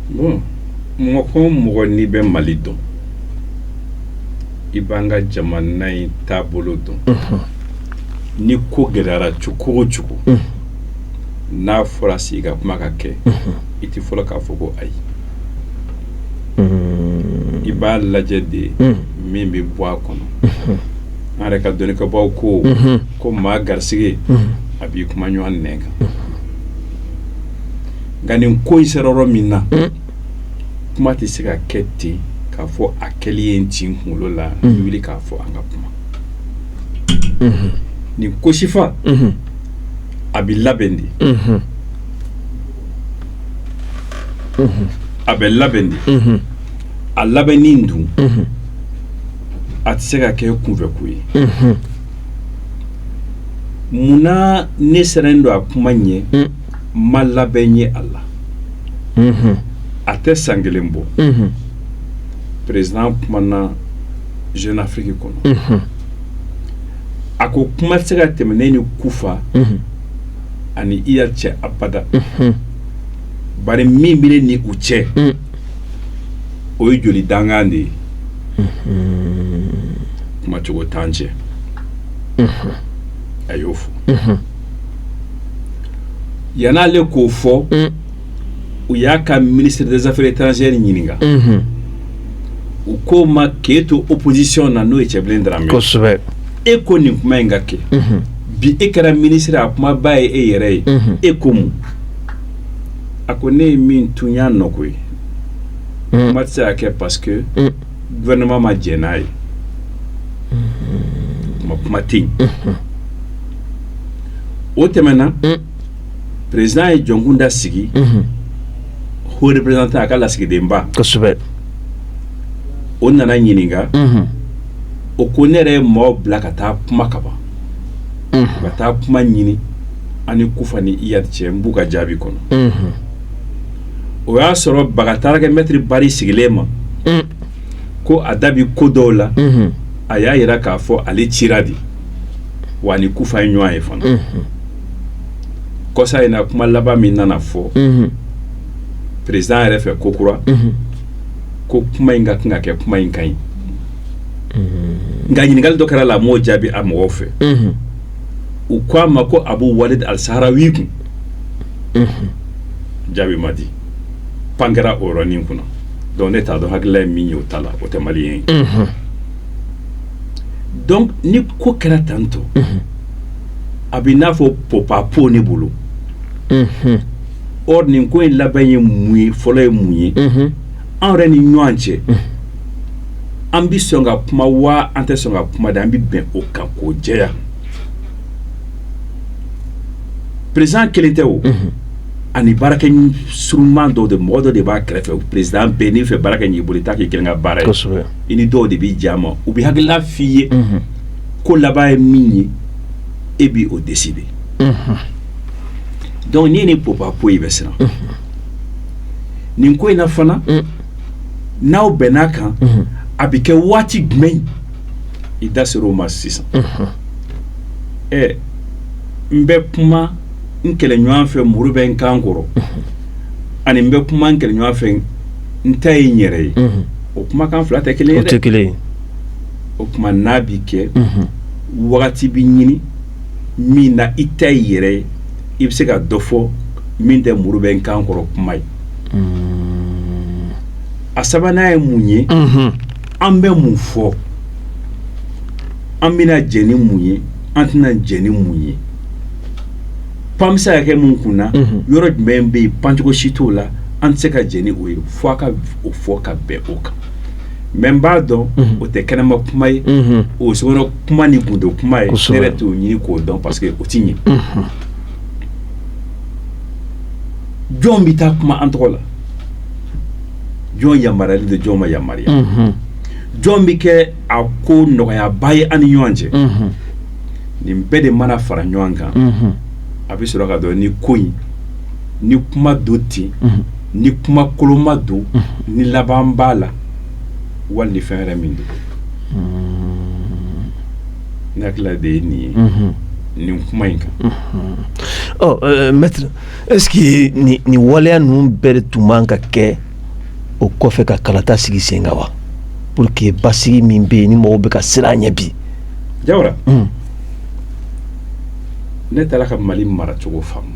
Bon, mɔgɔ o mɔgɔ n'i bɛ Mali dɔn, i b'an ka jamana in taabolo dɔn. Ni ko gɛlɛyara cogo o cogo, n'a fɔra sigi ka kuma ka kɛ, i tɛ fɔlɔ k'a fɔ ko ayi. I b'a lajɛ de min bɛ bɔ a kɔnɔ. An yɛrɛ ka dɔnnikɛbaw ko ko maa garisɛgɛ a b'i kuma ɲɔgɔn nɛn kan. Nka nin ko in sera yɔrɔ min na, kuma tɛ se ka kɛ ten k'a fɔ a kɛli ye n ci n kunkolo la, n wuli k'a fɔ an ka kuma. Nin ko sifa a bɛ labɛn de, a bɛ labɛn de. A labɛnni dun, a tɛ se ka kɛ kunfɛko ye. Munna ne sirannen don a kuma ɲɛ, n ma labɛn ye a la? A tɛ san kelen bɔ, président kumana Jeune Afrique kɔnɔ, a ko kuma tɛ se ka tɛmɛ ne ni Kufa ani Iyad cɛ abada, bari min bɛ ne ni u cɛ, o ye joli dankan de ye, kumacogo t'an cɛ. A y'o fɔ. Yan'ale k'o fɔ, u y'a ka ministre des Affaires étrangères ɲininka. U k'o ma k'e to opposition na, n'o ye Cɛbilen Dramɛ, e ko nin kuma in ka kɛ bi, e kɛra ministre, a kumaba ye e yɛrɛ ye, e ko mun? A ko ne ye min tun y'a nɔ ko ye, kuma tɛ se ka kɛ parce que gouvernement ma jɛn n'a ye, kuma tɛ yen. O tɛmɛna, président ye Jɔnkunda sigi haut représentant, a ka lasigidenba. O nana ɲininka. O ko ne yɛrɛ ye maaw bila ka taa kuma ka ban, ka taa kuma ɲini ani Kufa ni Iyad cɛ, n b'u ka jaabi kɔnɔ. O y'a sɔrɔ baga taara kɛ maître Bari sigilen ma ko a da bi ko dɔw la. A y'a yira k'a fɔ ale cira de wa ni Kufa ye ɲɔgɔn ye fana. Kɔsa in na, kuma laban min nana fɔ président yɛrɛ fɛ kokura, ko kuma in ka kan ka kɛ, kuma in ka ɲi, nka ɲininkali dɔ kɛra la, a m'o jaabi a mɔgɔw fɛ. U ko a ma ko Abu Walid al-Sahrawi kun, jaabi ma di, pan kɛra o yɔrɔnin kunna. Donc ne t'a dɔn hakilila ye min ye o ta la, o tɛ malien ye. Donc ni ko kɛra tantɔ, a bɛ n'a fɔ popapo ne bolo. Or nin ko in laban ye mun ye? Fɔlɔ ye mun ye? An yɛrɛ ni ɲɔgɔn cɛ, an bɛ sɔn ka kuma wa an tɛ sɔn ka kuma de? An bɛ bɛn o kan k'o jɛya. Président kelen tɛ o, ani baarakɛ surunman dɔw de, mɔgɔ dɔ de b'a kɛrɛfɛ. Président bɛɛ n'i fɛ baara kɛ ɲ'i bolo, i t'a k'i kelen ka baara ye, i ni dɔw de b'i jɛ a ma. U bɛ hakilila f'i ye, ko laban ye min ye, e b'i o décider. Donc n'i ye nin popapo, i bɛ siran nin ko in na fana. N'aw bɛnn'a kan, a bɛ kɛ waati jumɛn? I da ser'o ma sisan. Ɛ, n bɛ kuma n kɛlɛɲɔgɔn fɛ, muru bɛ n kan kɔrɔ, ani n bɛ kuma n kɛlɛɲɔgɔn fɛ, n ta ye n yɛrɛ ye, o kumakan fila tɛ kelen ye O dɛ. tɛ kelen ye. O tuma n'a bi kɛ, wagati bi ɲini min na i ta i yɛrɛ ye, i bɛ se ka dɔ fɔ min tɛ muru bɛ n kan kɔrɔ kuma ye. A sabanan ye mun ye? An bɛ mun fɔ? An bɛna jɛn ni mun ye? An tɛna jɛn ni mun ye? Pan bɛ se ka kɛ mun kun na? Yɔrɔ jumɛn bɛ yen, pancogo si t'o la, an tɛ se ka jɛn ni o ye? Fo a ka o fɔ ka bɛn o kan. Mais n b'a dɔn o tɛ kɛnɛma kuma ye, o sokɔnɔ kuma ni gundo kuma ye. Ne yɛrɛ t'o ɲini k'o dɔn parce que o ti ɲɛ. Jɔn bɛ taa kuma an tɔgɔ la? Jɔn yamaruyalen don? Jɔn ma yamaruya? Jɔn bɛ kɛ a ko nɔgɔyaba ye an ni ɲɔgɔn cɛ? Nin bɛɛ de mana fara ɲɔgɔn kan, a bɛ sɔrɔ ka dɔn ni ko in ni kuma don ten, ni kuma koloma don, ni laban b'a la wali ni fɛn wɛrɛ min don. Ne hakilila de ye nin ye nin kuma in kan. Ɔ maître, est ce que nin waleya ninnu bɛɛ de tun man ka kɛ o kɔfɛ ka kalata sigi sen kan wa, pour que basigi min bɛ yen ni mɔgɔw bɛ ka siran a ɲɛ bi? Jawara, ne taara ka Mali maracogo faamu.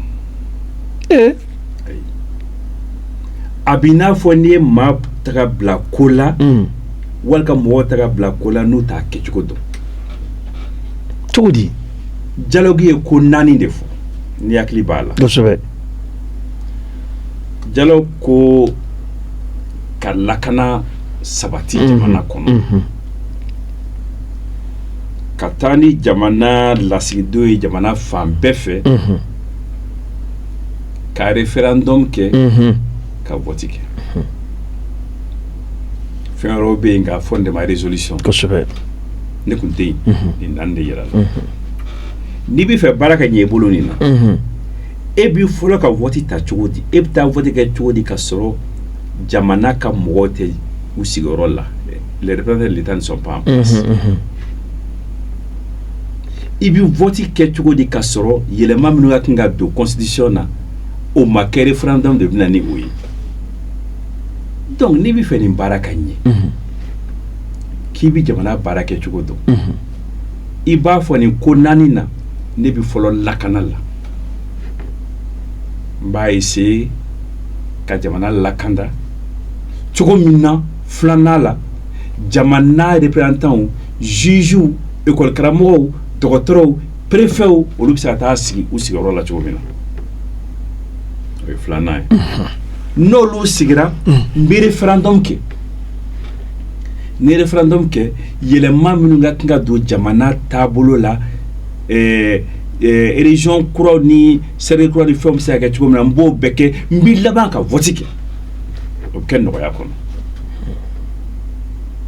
A b'i n'a fɔ n'i ye maa taga bila ko la, wali ka mɔgɔw taga bila ko la n'u t'a kɛcogo dɔn. Cogo di? Dialogue ye ko naani de fɔ, ni hakili b'a la. Kosɛbɛ. Dialogue ko ka lakana sabati jamana kɔnɔ, ka taa ni jamana lasigidenw ye jamana fan bɛɛ fɛ, ka référendum kɛ, ka vote kɛ. Fɛn wɛrɛw bɛ yen k'a fɔ nin de ma résolution. Ne tun tɛ yen, nin naani de yira la. N'i bɛ fɛ baara ka ɲɛ i bolo nin na, e b'i fɔlɔ ka vote ta cogo di? E bɛ taa vote kɛ cogo di ka sɔrɔ jamana ka mɔgɔw tɛ u sigiyɔrɔ la? Les représentants de l'État ne sont pas en place. I bɛ vote kɛ cogo di ka sɔrɔ yɛlɛma minnu ka kan ka don constitution na, o ma kɛ? Référendum de bɛ na ni o ye. Donc n'i bɛ fɛ nin baara ka ɲɛ, k'i bɛ jamana baara kɛ cogo dɔn, i b'a fɔ nin ko naani na, ne bɛ fɔlɔ lakana la, n b'a essayer ka jamana lakanda cogo min na. Filanan la, jamana représentants, juges, école karamɔgɔw, dɔgɔtɔrɔw, préfets, olu bɛ se ka taa sigi u sigiyɔrɔ la cogo min na, o ye filanan ye. N'olu sigira, n bɛ référendum kɛ. Ni référendum kɛ, yɛlɛma minnu ka kan ka don jamana taabolo la, région kuraw ni cercle kuraw ni fɛnw bɛ se ka kɛ cogo min na, n b'o bɛɛ kɛ. N bɛ laban ka vote kɛ, o bɛ kɛ nɔgɔya kɔnɔ.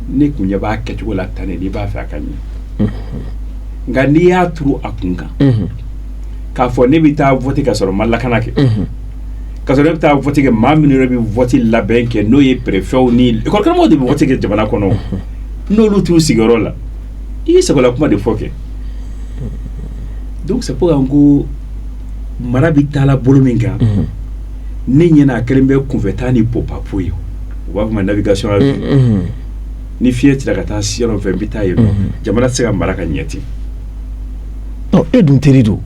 Ne kun ɲɛ b'a kɛcogo la tan de, n'i b'a fɛ a ka ɲɛ. Nka n'i y'a turu a kun kan k'a fɔ ne bɛ taa vote ka sɔrɔ n ma lakana kɛ, ka sɔrɔ ne bɛ taa vote kɛ, maa minnu yɛrɛ bɛ vote labɛn kɛ, n'o ye préfets ni école karamɔgɔw de bɛ vote kɛ jamana kɔnɔ, n'olu t'u sigiyɔrɔ la, i ye sagola kuma de fɔ kɛ. Donc c'est pourquoi n ko mara bɛ taa la bolo min kan, ne ɲɛna a kɛlen bɛ kunfɛtaa ni popapo ye, u b'a fɔ ma navigation à vue. Ni fiɲɛ cira ka taa yɔrɔ fɛ, n bɛ taa yen nɔ. Jamana tɛ se ka mara ka ɲɛ ten. Non, e dun teri don,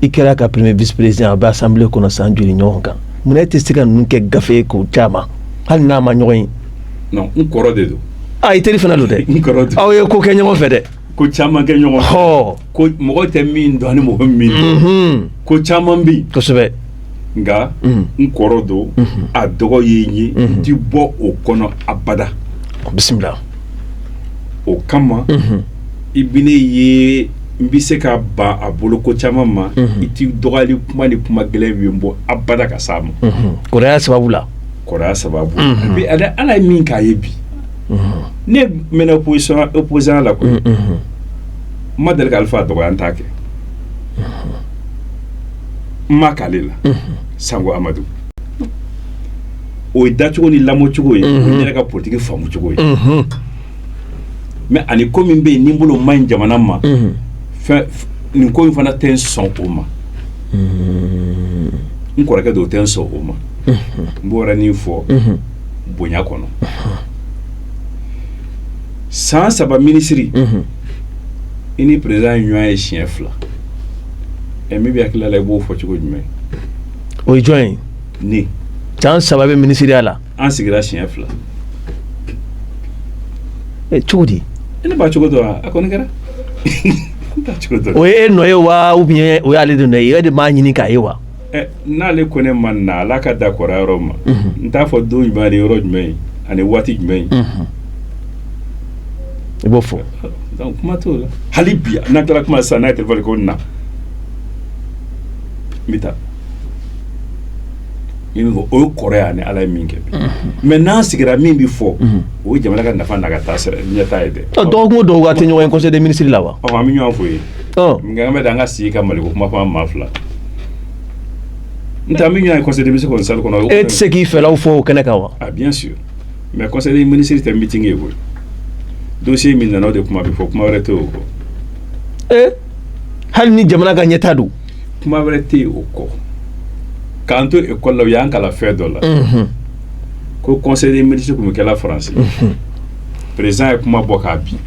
i kɛra ka premier vice président, a bɛ assemblée kɔnɔ san joli ɲɔgɔn kan? Munna e tɛ se ka ninnu kɛ gafe ye k'o ci a ma, hali n'a ma ɲɔgɔn ye? Non, n kɔrɔ de don. Ah, i teri fana don dɛ. N kɔrɔ don. Aw ye ko kɛ ɲɔgɔn fɛ dɛ. Ko caman kɛ ɲɔgɔn fɛ. Ko mɔgɔ tɛ min dɔn ani mɔgɔ min dɔn, ko caman bɛ yen. Nka n kɔrɔ don, a dɔgɔ ye n ye, n ti bɔ o kɔnɔ abada. Bisimila. O kama i bɛ ne ye, n bɛ se ka ban a bolo ko caman ma. I ti dɔgɔyali kuma ni kuma gɛlɛn bɛ n bɔ abada ka s'a ma. Kɔrɔya sababu la. Kɔrɔya sababu bi, ala ye min k'a ye bi, ne mɛnna opposition, opposant la koyi. N ma deli ka Alifa dɔgɔya, n t'a kɛ, n ma k'ale la sango Amadu. O ye dacogo ni lamɔcogo ye, o ye ne yɛrɛ ka politiki faamu cogo ye. Mais ani ko min bɛ yen ni n bolo man ɲi jamana ma, fɛn nin ko in fana tɛ n sɔn o ma. N kɔrɔkɛ dɔw tɛ n sɔn o ma. N b'o yɔrɔnin fɔ bonya kɔnɔ. San 3 minisiri, i ni président ye ɲɔgɔn ye siɲɛ 2. Ɛ, min bɛ hakili la, i b'o fɔ cogo jumɛn? O ye jɔn ye? Ne. San 3 bɛ minisiriya la. An sigira siɲɛ 2. Ɛ, cogo di? Ne b'a cogo dɔn, a kɔni kɛra n t'a cogo dɔn. O ye e nɔ ye wa, ou bien o y'ale de nɔ ye? E de m'a ɲini k'a ye wa? Ɛ, n'ale ko ne ma na, ala ka da kɔrɔ yɔrɔ ma, n t'a fɔ don jumɛn ani yɔrɔ jumɛn ani waati jumɛn. I b'o fɔ. Donc kuma t'o la. Hali bi n'an tilala kuma sisan, n'a ye téléphone ko na, n bɛ taa. I min fɔ, o ye kɔrɔ ye ani ala ye min kɛ bi. Mais n'an sigira, min bɛ fɔ, o ye jamana ka nafa n'a ka taa sira ɲɛtaa ye dɛ. Dɔgɔkun o dɔgɔkun, a tɛ ɲɔgɔn ye conseil des ministres la wa? Ɔ, an bɛ ɲɔgɔn fo ye. Nka an bɛ an ka sigi ka Maliko kuma fɔ an maa fila n tɛ, an bɛ ɲɔgɔn ye conseil des ministres kɔni salle kɔnɔ. E tɛ se k'i fɛlaw fɔ o kɛnɛ kan wa? Ah, bien sûr, mais conseil des ministres tɛ meeting ye koyi. Dossier min nana, o de kuma bɛ fɔ, kuma wɛrɛ tɛ o kɔ. E, hali ni jamana ka ɲɛta don? Kuma wɛrɛ tɛ yen o kɔ. K'an to école la, u y'an kalan fɛn dɔ la ko conseil des ministres tun bɛ kɛla Faransi. Président ye kuma bɔ k'a bin,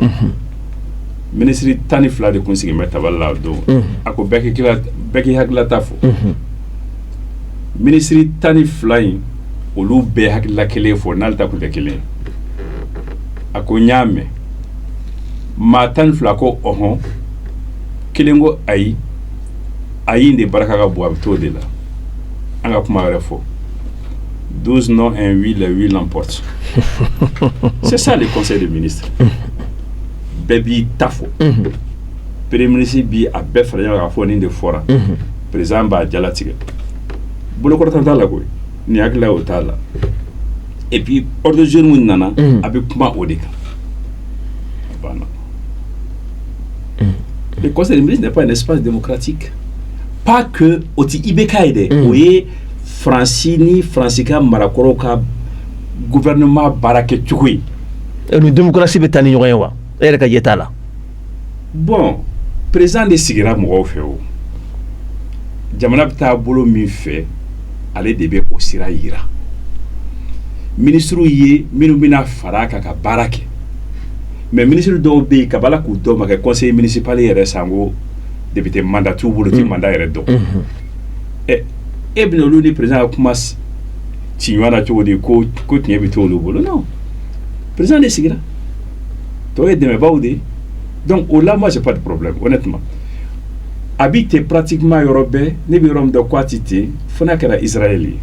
ministre 12 de tun sigilen bɛ tabali la o don. A ko bɛɛ k'i hakililata fɔ. Ministre 12 in, olu bɛɛ hakilila kelen fɔ, n'ale ta tun tɛ kelen ye. A ko n y'a mɛn. Maa 12 ko ɔhɔn, kelen ko ayi. Ayi in de barika ka bon, a bɛ t'o de la. An ka kuma wɛrɛ fɔ, 12 non, 1 oui, le oui l'emporte. C'est ça le conseil des ministres. Bɛɛ b'i ta fɔ, premier ministre bi a bɛɛ fara ɲɔgɔn kan k'a fɔ nin de fɔra. Président b'a jalatigɛ, bolokɔrɔta t'a la koyi, nin hakilila o t'a la. Et puis ordre du jour min nana, a bɛ kuma o de kan, a banna. Le conseil des ministres n'est pas un espace démocratique. Pas que o ti IBK ye dɛ, o ye Faransi ni Faransi ka marakɔrɔw ka gouvernement baara kɛcogo ye. Ni démocratie bɛ taa ni ɲɔgɔn ye wa, e yɛrɛ ka yeta la? Bon, président de sigira mɔgɔw fɛ. O jamana bɛ taa bolo min fɛ, ale de bɛ o sira yira. Ministres ye minnu bɛna fara a kan ka baara kɛ. Mais ministre dɔw bɛ yen, kabala k'u dɔw ma kɛ conseiller municipal yɛrɛ, sango député, mandat t'u bolo, ti mandat yɛrɛ dɔn. Ɛ, e bɛna olu ni président ka kuma ci ɲɔgɔn na cogo di ko tiɲɛ bɛ to olu bolo? Non, président de sigira, tɔw ye dɛmɛbaaw de ye. Donc o la, moi j'ai pas de problème, honnêtement. A bi ten pratiquement yɔrɔ bɛɛ. Ne bɛ yɔrɔ min dɔn ko a ti ten, fo n'a kɛra Israël ye.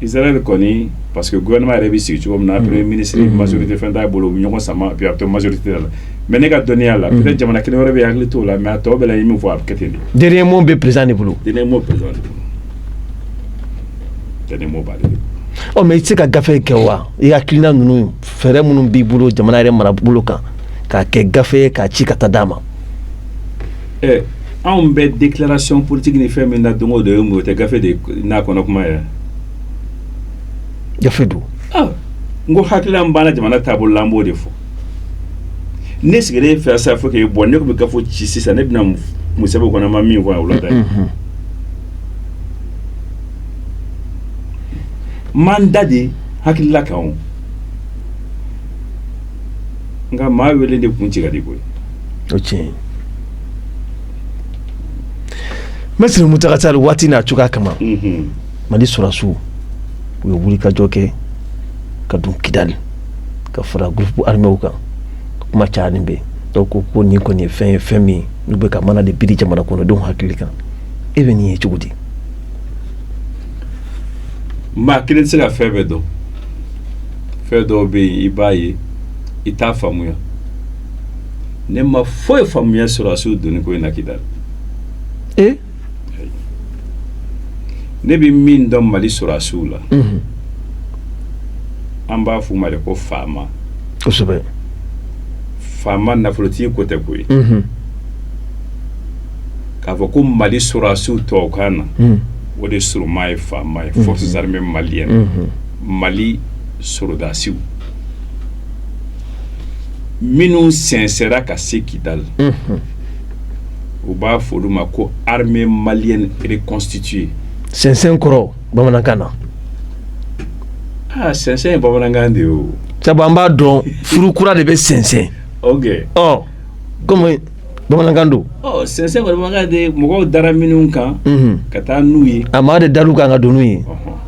Israël kɔni, parce que gouvernement yɛrɛ bɛ sigi cogo min na, premier ministre majorité fɛn t'a bolo, u bɛ ɲɔgɔn sama, puis a bɛ to majorité la. Mais ne ka dɔnniya la, peut-être jamana kelen wɛrɛ bɛ hakili t'o la, mais a tɔ bɛɛ la, i ye min fɔ, a bɛ kɛ ten de. Dernier mot bɛ président de bolo. Dernier mot président de bolo, dernier mot b'ale de bolo. Ɔ, mais i tɛ se ka gafe kɛ wa? I hakilina ninnu, fɛɛrɛ minnu b'i bolo jamana yɛrɛ marabolo kan, k'a kɛ gafe ye k'a ci ka taa d'a ma. Ɛ, anw bɛ déclaration politique ni fɛn min na don o don, ye mun ye? O tɛ gafe de n'a kɔnɔ kuma ye? Gafe don. Ah, n ko hakilina min b'an na jamana taabolo la, an b'o de fɔ. Ne sigilen fɛ sa fo k'e bɔ, ne tun bɛ gafe ci sisan, ne bɛna mun sɛbɛn o kɔnɔ? N ma min fɔ yan wulada ye, n m'an da de hakilila kan o, nka maa wele de kun ci ka di koyi. O tiɲɛ ye. Maître Mountaga Tall, waati n'a cogoya kama, Mali sɔrɔdasiw, u ye wulikajɔ kɛ ka don Kidali ka fara groupe arméw kan. Kuma cayalen bɛ, dɔw ko ko nin kɔni ye fɛn ye, fɛn min n'u bɛ ka mana de biri jamana kɔnɔdenw hakili kan. E bɛ nin ye cogo di? Maa kelen tɛ se ka fɛn bɛɛ dɔn. Fɛn dɔw bɛ yen, i b'a ye, i t'a faamuya. Ne ma foyi faamuya sɔrɔdasiw donni ko in na Kidali. Ne bɛ min dɔn Mali sɔrɔdasiw la, an b'a f'u ma de ko faama. Faama nafolotigi ko tɛ koyi. K'a fɔ ko Mali sɔrɔdasiw tubabukan na, o de surunman ye faama ye, forces armées maliennes, Mali sɔrɔdasiw minnu sɛnsɛra ka se Kidali, u b'a fɔ olu ma ko armée malienne reconstituée. Sɛnsɛn kɔrɔ bamanankan na? Ah, sɛnsɛn ye bamanankan de ye o. Sabu an b'a dɔn, furu kura de bɛ sɛnsɛn. Ɔ, komi bamanankan don. Ɔ, sɛnsɛn kɔni bamanankan de ye, mɔgɔw dara minnu kan ka taa n'u ye. A maa de dar'u kan ka don n'u ye.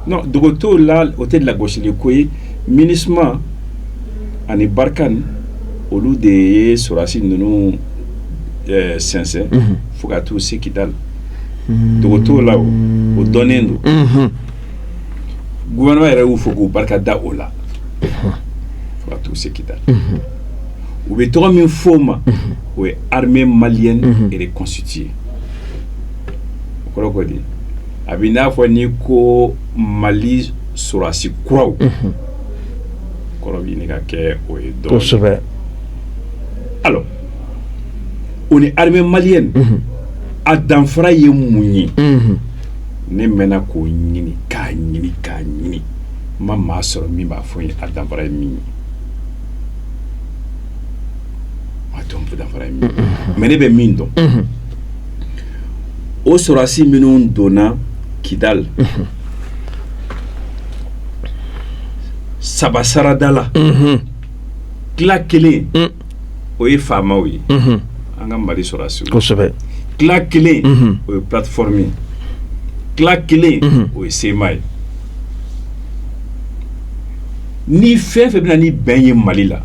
Non, dogo t'o la, o tɛ lagosili ko ye. MINUSMA ani Barkhane, olu de ye sɔrɔdasi ninnu sɛnsɛn fo ka t'u se Kidali. Dogo t'o la, o o dɔnnen don. Gouvernement yɛrɛ y'u fo k'u barika da o la fo ka t'u se Kidali. U bɛ tɔgɔ min f'o ma, o ye armée malienne reconstituée. O kɔrɔ ko di? A bɛ n'a fɔ n'i ko Mali sɔrɔdasi kuraw, kɔrɔ bɛ ɲini ka kɛ o ye dɔɔnin. Alors, o ni armée malienne, a danfara ye mun ye? Ne mɛnna k'o ɲini, k'a ɲini, k'a ɲini, n ma maa sɔrɔ min b'a fɔ n ye a danfara ye min ye. Ma dɔn danfara ye min ye, mais ne bɛ min dɔn, o sɔrɔdasi minnu donna Kidali saba sarada la, tila kelen o ye faamaw ye, an ka Mali sɔrɔdasiw. Tila kelen o ye plateforme ye, tila kelen o ye CMA ye. Ni fɛn fɛn bɛna ni bɛn ye Mali la,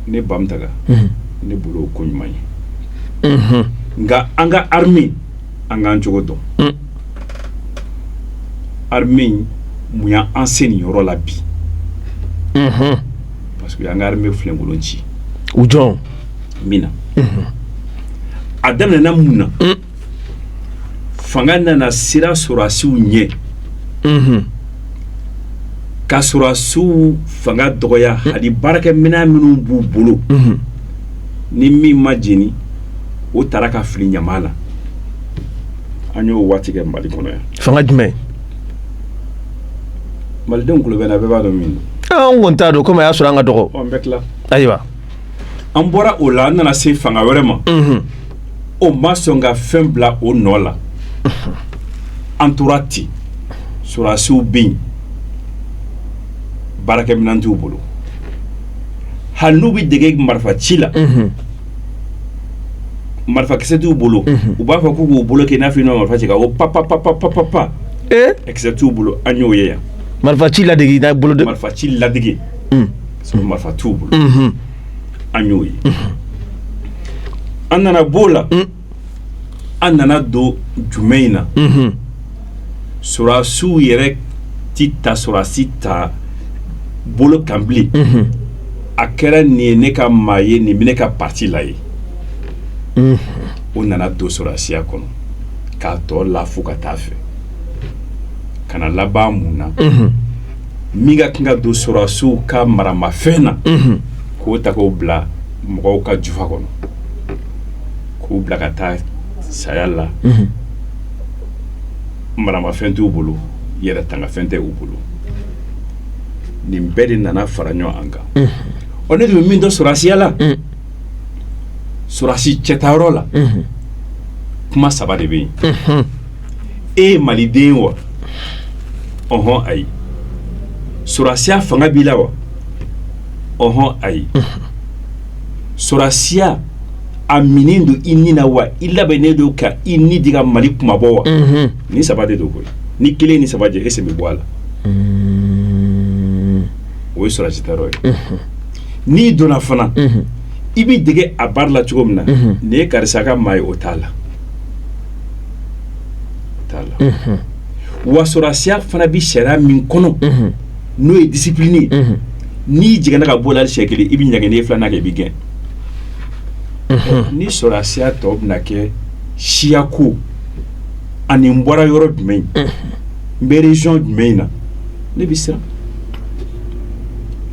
ne Ba Mountaga, ne bolo o ko ɲuman ye. Nka an ka armée, an k'an cogo dɔn. Armée in, mun y'an se nin yɔrɔ la bi? Parce que an ka armée filenkolon ci. U jɔn? Min na a daminɛna mun na? Fanga nana sira sɔrɔdasiw ɲɛ ka sɔrɔdasiw fanga dɔgɔya, hali baarakɛminɛn minnu b'u bolo, ni min ma jeni, o taara ka fili ɲama la. An y'o waati kɛ Mali kɔnɔ yan. Fanga jumɛn? Malidenw tulo bɛ n na, bɛɛ b'a dɔn min don. An kɔni t'a dɔn, komi a y'a sɔrɔ an ka dɔgɔ. Ɔ, n bɛ tila. Ayiwa. An bɔra o la, an nana se fanga wɛrɛ ma, o ma sɔn ka fɛn bila o nɔ la. An tora ten, sɔrɔdasiw bɛ yen, baarakɛminɛn t'u bolo, hali n'u bɛ dege marifa ci la, marifakisɛ t'u bolo. U b'a fɔ k'u k'u bolo kɛ i n'a fɔ i n'o marifa ci ka o pa pa pa pa pa pa pa. Kisɛ t'u bolo. An y'o ye yan. Marifa ci ladege n'a bolo de. Marifa ci ladege, sabu marifa t'u bolo. An y'o ye. An nana b'o la, an nana don jumɛn in na? Sɔrɔdasiw yɛrɛ ti ta sɔrɔdasi ta bolo kan bilen. A kɛra nin ye ne ka maa ye, nin bɛ ne ka parti la ye. O nana don sɔrɔdasiya kɔnɔ k'a tɔ la fo ka taa fɛ ka Ka na laban mun na? Min ka kan ka don sɔrɔdasiw ka maramafɛn na, k'o ta k'o bila mɔgɔw ka jufa kɔnɔ, k'u bila ka taa saya la, maramafɛn t'u bolo, yɛrɛ tangafɛn tɛ u bolo. Nin bɛɛ de nana fara ɲɔgɔn kan. Ɔ, ne de bɛ min dɔn sɔrɔdasiya la, sɔrɔdasi cɛtayɔrɔ la, kuma saba de bɛ yen. E ye maliden wa? Ɔhɔn, ayi. Sɔrɔdasiya fanga b'i la wa? Ɔhɔn, ayi. Sɔrɔdasiya a minen don i ni na wa? I labɛnnen don ka i ni di ka Mali kunmabɔ wa? Ni saba de don koyi. Ni kelen ni saba jɛ, e sen bɛ bɔ a la. O ye sɔrɔdasi tayɔrɔ ye. N'i donna fana, i bɛ dege a baara la cogo min na, nin ye karisa ka maa ye, o t'a la, o t'a la. Wa sɔrɔdasiya fana bɛ sariya min kɔnɔ, n'o ye discipline ye, n'i jiginna ka bɔ la siɲɛ kelen, i bɛ ɲangi. N'i ye filanan kɛ, i bɛ gɛn. Ni sɔrɔdasiya tɔ bɛna kɛ siyako ani n bɔra yɔrɔ jumɛn, n bɛ région jumɛn na, ne bɛ siran.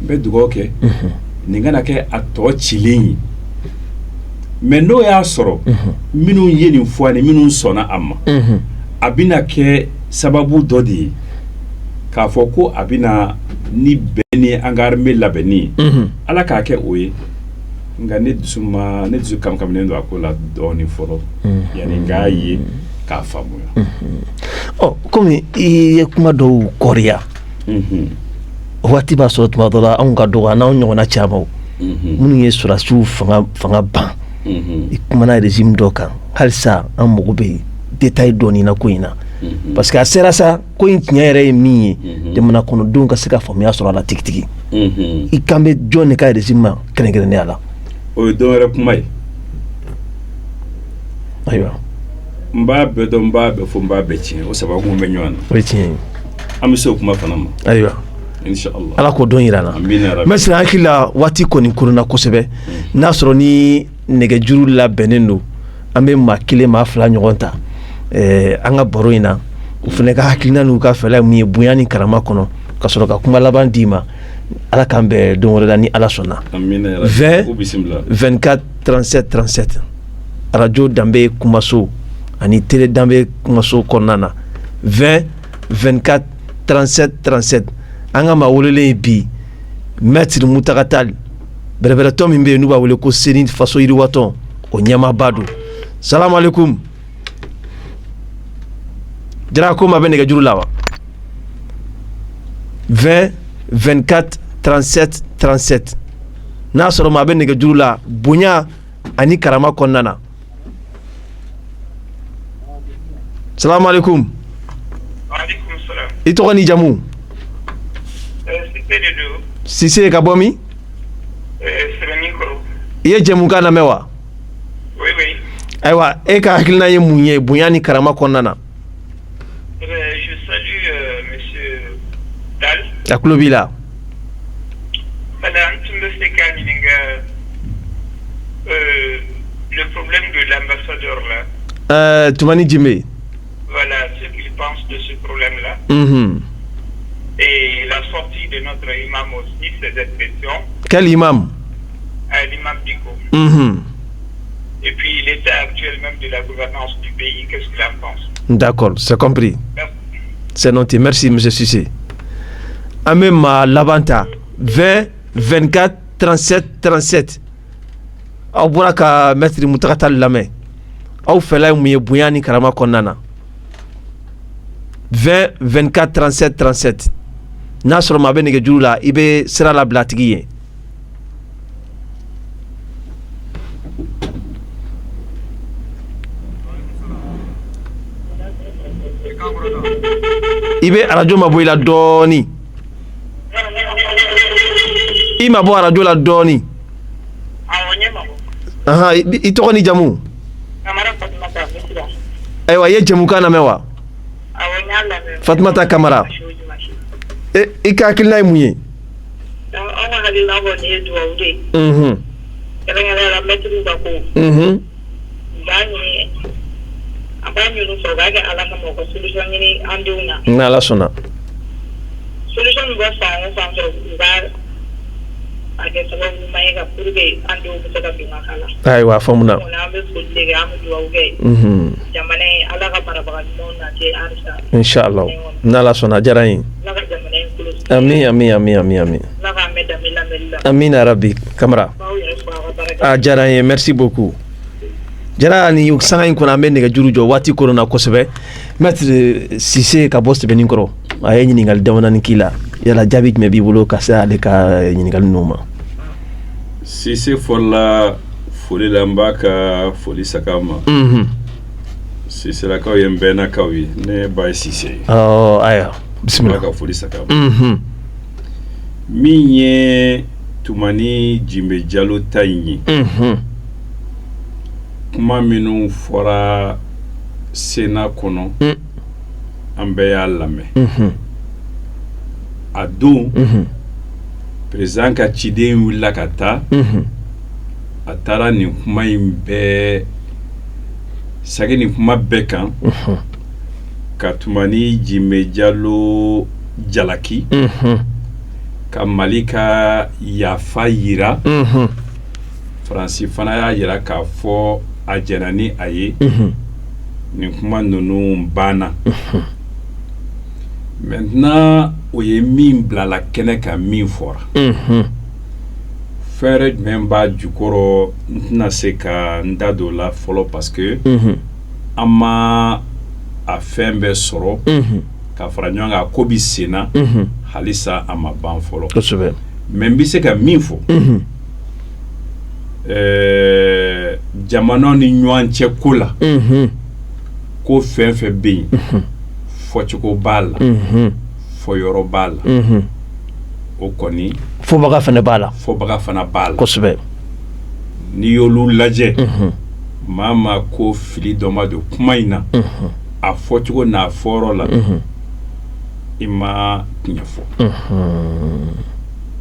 N bɛ dugawu kɛ nin kana kɛ a tɔ cilen ye. Mais n'o y'a sɔrɔ minnu ye nin fɔ ani minnu sɔnna a ma, a bɛna kɛ sababu dɔ de ye k'a fɔ ko a bɛna ni bɛn ni an ka armée labɛnni ye. Ala k'a kɛ o ye. Nka ne dusu ma, ne dusu kamkaminen don a ko la dɔɔnin fɔlɔ, yanni n k'a ye k'a faamuya. Ɔ, komi i ye kuma dɔw kɔriya, o waati b'a sɔrɔ tuma dɔ la anw ka dɔgɔ, an'anw ɲɔgɔnna caman minnu ye sɔrɔdasiw fanga ban. I kumana régime dɔ kan, halisa an mago bɛ détail dɔɔni na ko in na, parce que a sera sa, ko in tiɲɛ yɛrɛ ye min ye, jamana kɔnɔdenw ka se ka faamuya sɔrɔ a la tigitigi. I kan bɛ jɔn de ka régime ma kɛrɛnkɛrɛnnenya la? O ye dɔw wɛrɛ kuma ye. Ayiwa. N b'a bɛɛ dɔn, n b'a bɛɛ fɔ, n b'a bɛɛ tiɲɛ. O saba kun bɛ ɲɔgɔn na. O ye tiɲɛ ye. An bɛ se o kuma fana ma. Ayiwa. Inshallah. Ala k'o don yira an na. Amina ya Rabbi. Mɛsiri, hakili la waati kɔni koronna kosɛbɛ. N'a sɔrɔ ni nɛgɛjuru labɛnnen don, an bɛ maa kelen, maa fila ɲɔgɔn ta an ka baro in na, u fana ka hakilina n'u ka fɛla ye mun ye bonya ni karama kɔnɔ, ka sɔrɔ ka kuma laban d'i ma. Ala k'an bɛn don wɛrɛ la ni Ala sɔnna. Amina ya Rabbi. 20 U bisimila. 24 37 37, arajo Danbe Kumaso ani télé Danbe Kumaso kɔnɔna na, 20 24 37 37. An ka maa welelen ye bi, Maître Mountaga Tall, bɛrɛbɛrɛtɔn min bɛ yen n'u b'a wele ko CENI Faso Yiriwatɔn, o ɲɛmaaba don. Salamu aleykum. Jara, ko maa bɛ nɛgɛjuru la wa? 20 24 37 37, n'a sɔrɔ maa bɛ nɛgɛjuru la bonya ani karama kɔnɔna na. Salamu aleykum. Aleykum salam. I tɔgɔ ni jamu? Sise de don. Sise, ka bɔ min? Sɛbɛnnikɔrɔ. I ye jɛmukan lamɛn wa? Oui. Ayiwa, e ka hakilina ye mun ye bonya ni karama kɔnɔna na? Je salue monsieur Tall. A tulo b'i la. Voilà, n tun bɛ fɛ k'a ɲininka le problème de l'ambassadeur là. Tumani Jimbe. Voilà, ce qu'il pense de ce problème-là. Et la sortie de notre imam aussi, ses expressions. Quel imam? L'imam Dicko. Et puis l'état actuel même de la gouvernance du pays, qu'est-ce qu'il en pense? D'accord, c'est compris. Merci. C'est noté. Merci, monsieur Sissé. An bɛ maa laban ta, 20 24 37 37. Aw bɔra ka Maître Mountaga Tall lamɛn. Aw fɛla ye mun ye bonya ni karama kɔnɔna na? 20 24 37 37, n'a sɔrɔ maa bɛ nɛgɛjuru la, i bɛ sira labila a tigi ye. I bɛ arajo ma bɔ i la dɔɔni, i ma bɔ arajo la dɔɔni. Ahan, i tɔgɔ ni jamu? Ayiwa, i ye jɛmukan lamɛn wa? Fatumata Kamara, i ka hakilina ye mun ye? Anw ka hakilina kɔni ye dugawu de ye. Kɛrɛnkɛrɛnnenya la mɛtiriw ka ko. U b'a ɲini a An b'a ɲini u fɛ, u k'a kɛ Ala kama, u ka solution ɲini an denw na. N'Ala sɔnna. Solution bɛ bɔ fan o fan fɛ, u b'a a kɛ sababu ɲuman ye ka pour que an denw bɛ se ka don ka kalan. Ayiwa, a faamuna. An bɛ foli de kɛ, an bɛ dugawu kɛ. Jamana in, Ala ka marabaga ɲumanw nati halisa. Inshallah, n'Ala sɔnna, a diyara n ye. Ala ka jamana in kɔlɔsi. Amin, amin, amin, amin, amin. Ala k'an mɛn danbe lamɛnni la. Amin rabi Kamara. K'aw yɛrɛ fo aw ka baara A diyara n ye, merci beaucoup. Jara, ni sanga in kɔnɔ, an bɛ nɛgɛjuru jɔ, waati koronna kosɛbɛ. Maître Sise ka bɔ Sɛbɛnni kɔrɔ, a ye ɲininkali damadɔni k'i la. Yala jaabi jumɛn b'i bolo ka se ale ka ɲininkali ninnu ma? Sise fɔlɔla foli la, n b'a ka foli saka ma. Siselakaw ye, n bɛnnakaw ye, ne ba ye Sise ye. Ɔ ayiwa, N bisimila. b'a ka foli saka ma. Min ye Tumani Jimbe Jalo ta in ye, kuma minnu fɔra Sénat kɔnɔ, an bɛɛ y'a lamɛn. A don, président ka ciden wulila ka taa. A taara nin kuma in bɛɛ sagi, nin kuma bɛɛ kan ka Tumani Jimbe Jalo jalaki, ka Mali ka yafa yira. Faransi fana y'a yira k'a fɔ a jɛnna ni a ye. Nin kuma ninnu banna. Maintenant, o ye min bilala kɛnɛ kan, min fɔra, fɛn wɛrɛ jumɛn b'a jukɔrɔ, n tɛna se ka n da don o la fɔlɔ, parce que an ma a fɛn bɛɛ sɔrɔ ka fara ɲɔgɔn kan. A ko bi sen na halisa, a ma ban fɔlɔ. Mais n bɛ se ka min fɔ, jamanaw ni ɲɔgɔn cɛ ko la, ko fɛn fɛn bɛ yen, fɔcogo b'a la, fɔyɔrɔ b'a la, o kɔni. Fɔbaga fana b'a la. Fɔbaga fana b'a la. N'i y'olu lajɛ, maa maa ko fili dɔ ma don kuma in na, a fɔcogo n'a fɔyɔrɔ la, i ma tiɲɛ fɔ.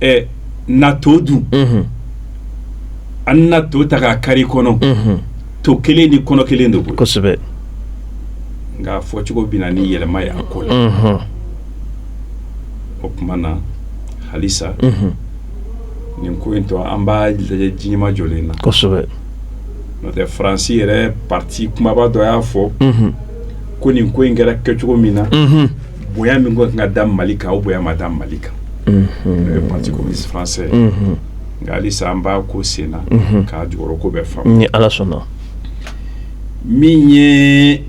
Ɛ na to dun, an na to ta k'a kari kɔnɔ, to kelen ni kɔnɔ kelen de koyi. Nka fɔcogo bɛ na ni yɛlɛma ye a ko la. O tuma na halisa, nin ko in tɔ, an b'a lajɛ jiɲɛma jɔlen na. N'o tɛ, Faransi yɛrɛ parti kumaba dɔ y'a fɔ ko nin ko in kɛra kɛcogo min na, bonya min ko kan ka da Mali kan, o bonya ma da Mali kan. N'o ye Parti communiste français ye. Nka halisa an b'a ko sen na k'a jukɔrɔ ko bɛɛ faamu. Ni Ala sɔnna. Min ye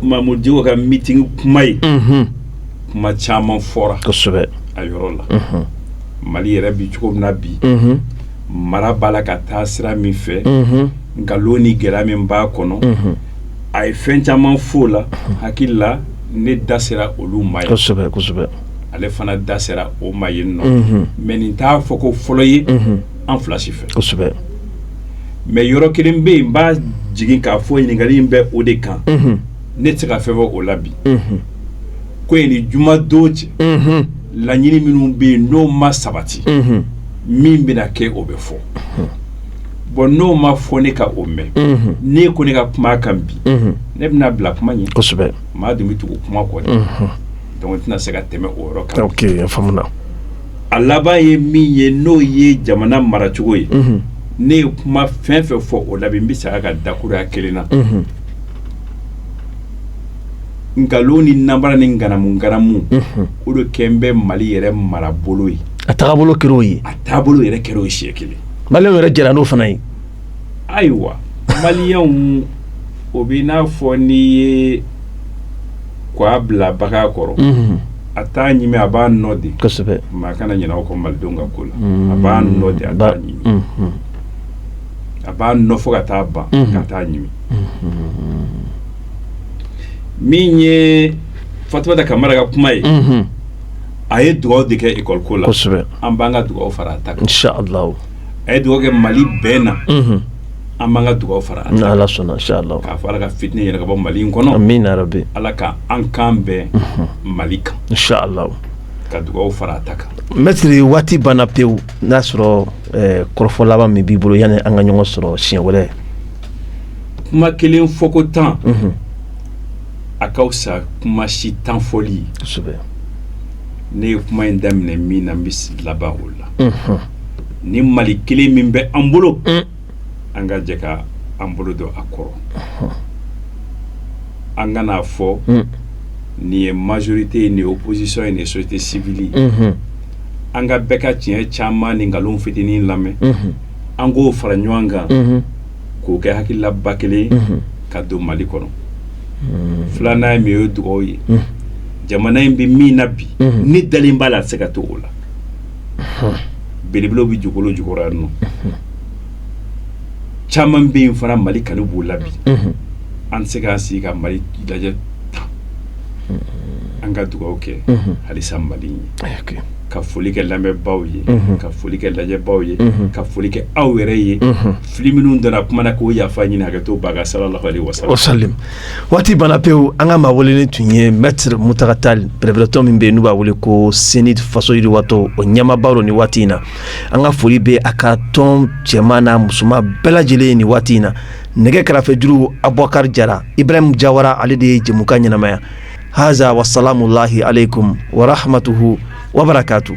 Mamudu Diko ka meeting kuma ye, kuma caman fɔra a yɔrɔ la. Mali yɛrɛ bi cogo min na bi, mara b'a la ka taa sira min fɛ, nkalon ni gɛlɛya min b'a kɔnɔ, a ye fɛn caman f'o la. Hakili la, ne da sera olu ma yen. kosɛbɛ kosɛbɛ Ale fana da sera o ma yen nɔ. Mais nin t'a fɔ ko fɔlɔ ye an fila si fɛ. Mais yɔrɔ kelen bɛ yen, n b'a jigin k'a fɔ, ɲininkali in bɛ o de kan. Ne tɛ se ka fɛn fɔ o la bi. Ko ye ni juma don cɛ, laɲini minnu bɛ yen, n'o ma sabati, min bɛna kɛ, o bɛ fɔ. Bon, n'o ma fɔ, ne ka o mɛn, ne ko ne ka kuma kan bi, ne bɛna bila kuma ɲɛ. Maa dun bɛ tugu kuma kɔ de. Donc n tɛna se ka tɛmɛ o yɔrɔ kan. Ok, a faamuna. A laban ye min ye, n'o ye jamana maracogo ye, ne ye kuma fɛn fɛn fɔ o la bi, n bɛ segin a ka dakuruya kelen na. Nkalon ni nabara ni nganamu nganamu, o de kɛn bɛ Mali yɛrɛ marabolo ye. A tagabolo kɛra o ye. A taabolo yɛrɛ kɛra o ye siɲɛ kelen. Maliyɛnw yɛrɛ jɛra n'o fana ye. Ayiwa, Maliyɛnw, o b'i n'a fɔ n'i ye k'a bila bagan kɔrɔ, a t'a ɲimi, a b'a nɔ de. Maa kana ɲinɛ o kɔ malidenw ka ko la. A b'a nɔ de, a t'a ɲimi. A b'a nɔ fo ka taa ban ka taa ɲimi. Min ye Fatumata Kamara ka kuma ye, a ye dugawu de kɛ école ko la. An b'an ka dugawu fara a ta kan. Inshallah. A ye dugawu kɛ Mali bɛɛ na, an b'an ka dugawu fara a ta Ni kan. Ala sɔnna, inshallah. K'a fɔ Ala ka fitinɛ yɛlɛ ka bɔ Mali in kɔnɔ. Amin ya rabbi. Ala ka an kan bɛn Mali kan. Inshallah. Ka dugawu fara a ta kan. Maître, waati banna pewu. N'a sɔrɔ kɔrɔfɔ laban min b'i bolo, yanni an ka ɲɔgɔn sɔrɔ siɲɛ wɛrɛ. Kuma kelen fɔko 10. A ka fisa kuma si tan fɔli ye. Ne ye kuma in daminɛ min na, n bɛ laban o la. Ni Mali kelen min bɛ an bolo, an ka jɛ ka an bolo don a kɔrɔ. An kan'a fɔ nin ye majorité ye, nin ye opposition ye, nin ye société civile ye. An ka bɛɛ ka tiɲɛ caman ni nkalon fitinin lamɛn, an k'o fara ɲɔgɔn kan k'o kɛ hakililaba kelen ka don Mali kɔnɔ. Filanan ye min ye, o ye dugawu ye. Jamana in bɛ min na bi, ne dalen b'a la, a tɛ se ka to o la. Belebelew bɛ dugukolo jukɔrɔ yan nɔ, caman bɛ yen fana, Mali kanu b'u la bi. An tɛ se k'an sigi ka Mali lajɛ tan. An ka dugawu kɛ halisa Mali ye, ka foli kɛ lamɛnbaaw ye, ka foli kɛ lajɛbaaw ye, ka foli kɛ aw yɛrɛ ye. Fili minnu donna kuma na, k'o yafa ɲini, hakɛto baga sallallahu alaihi wasallam. Waati banna pewu. An ka maa welelen tun ye Maître Mutaga Tall, bɛrɛbɛrɛtɔn min bɛ yen n'u b'a wele ko CNID Faso Yiriwatɔ, o ɲɛmaaba don nin waati in na. An ka foli bɛ a ka tɔn cɛman n'a musoman bɛɛ lajɛlen ye nin waati in na. Nɛgɛ kɛrɛfɛjuru, Abubakar Jara. Ibrahim Jawara, ale de ye jɛmukan ɲɛnamaya. Haza wasalamulahi aleykum wa rahmatuhu wa barakatuh.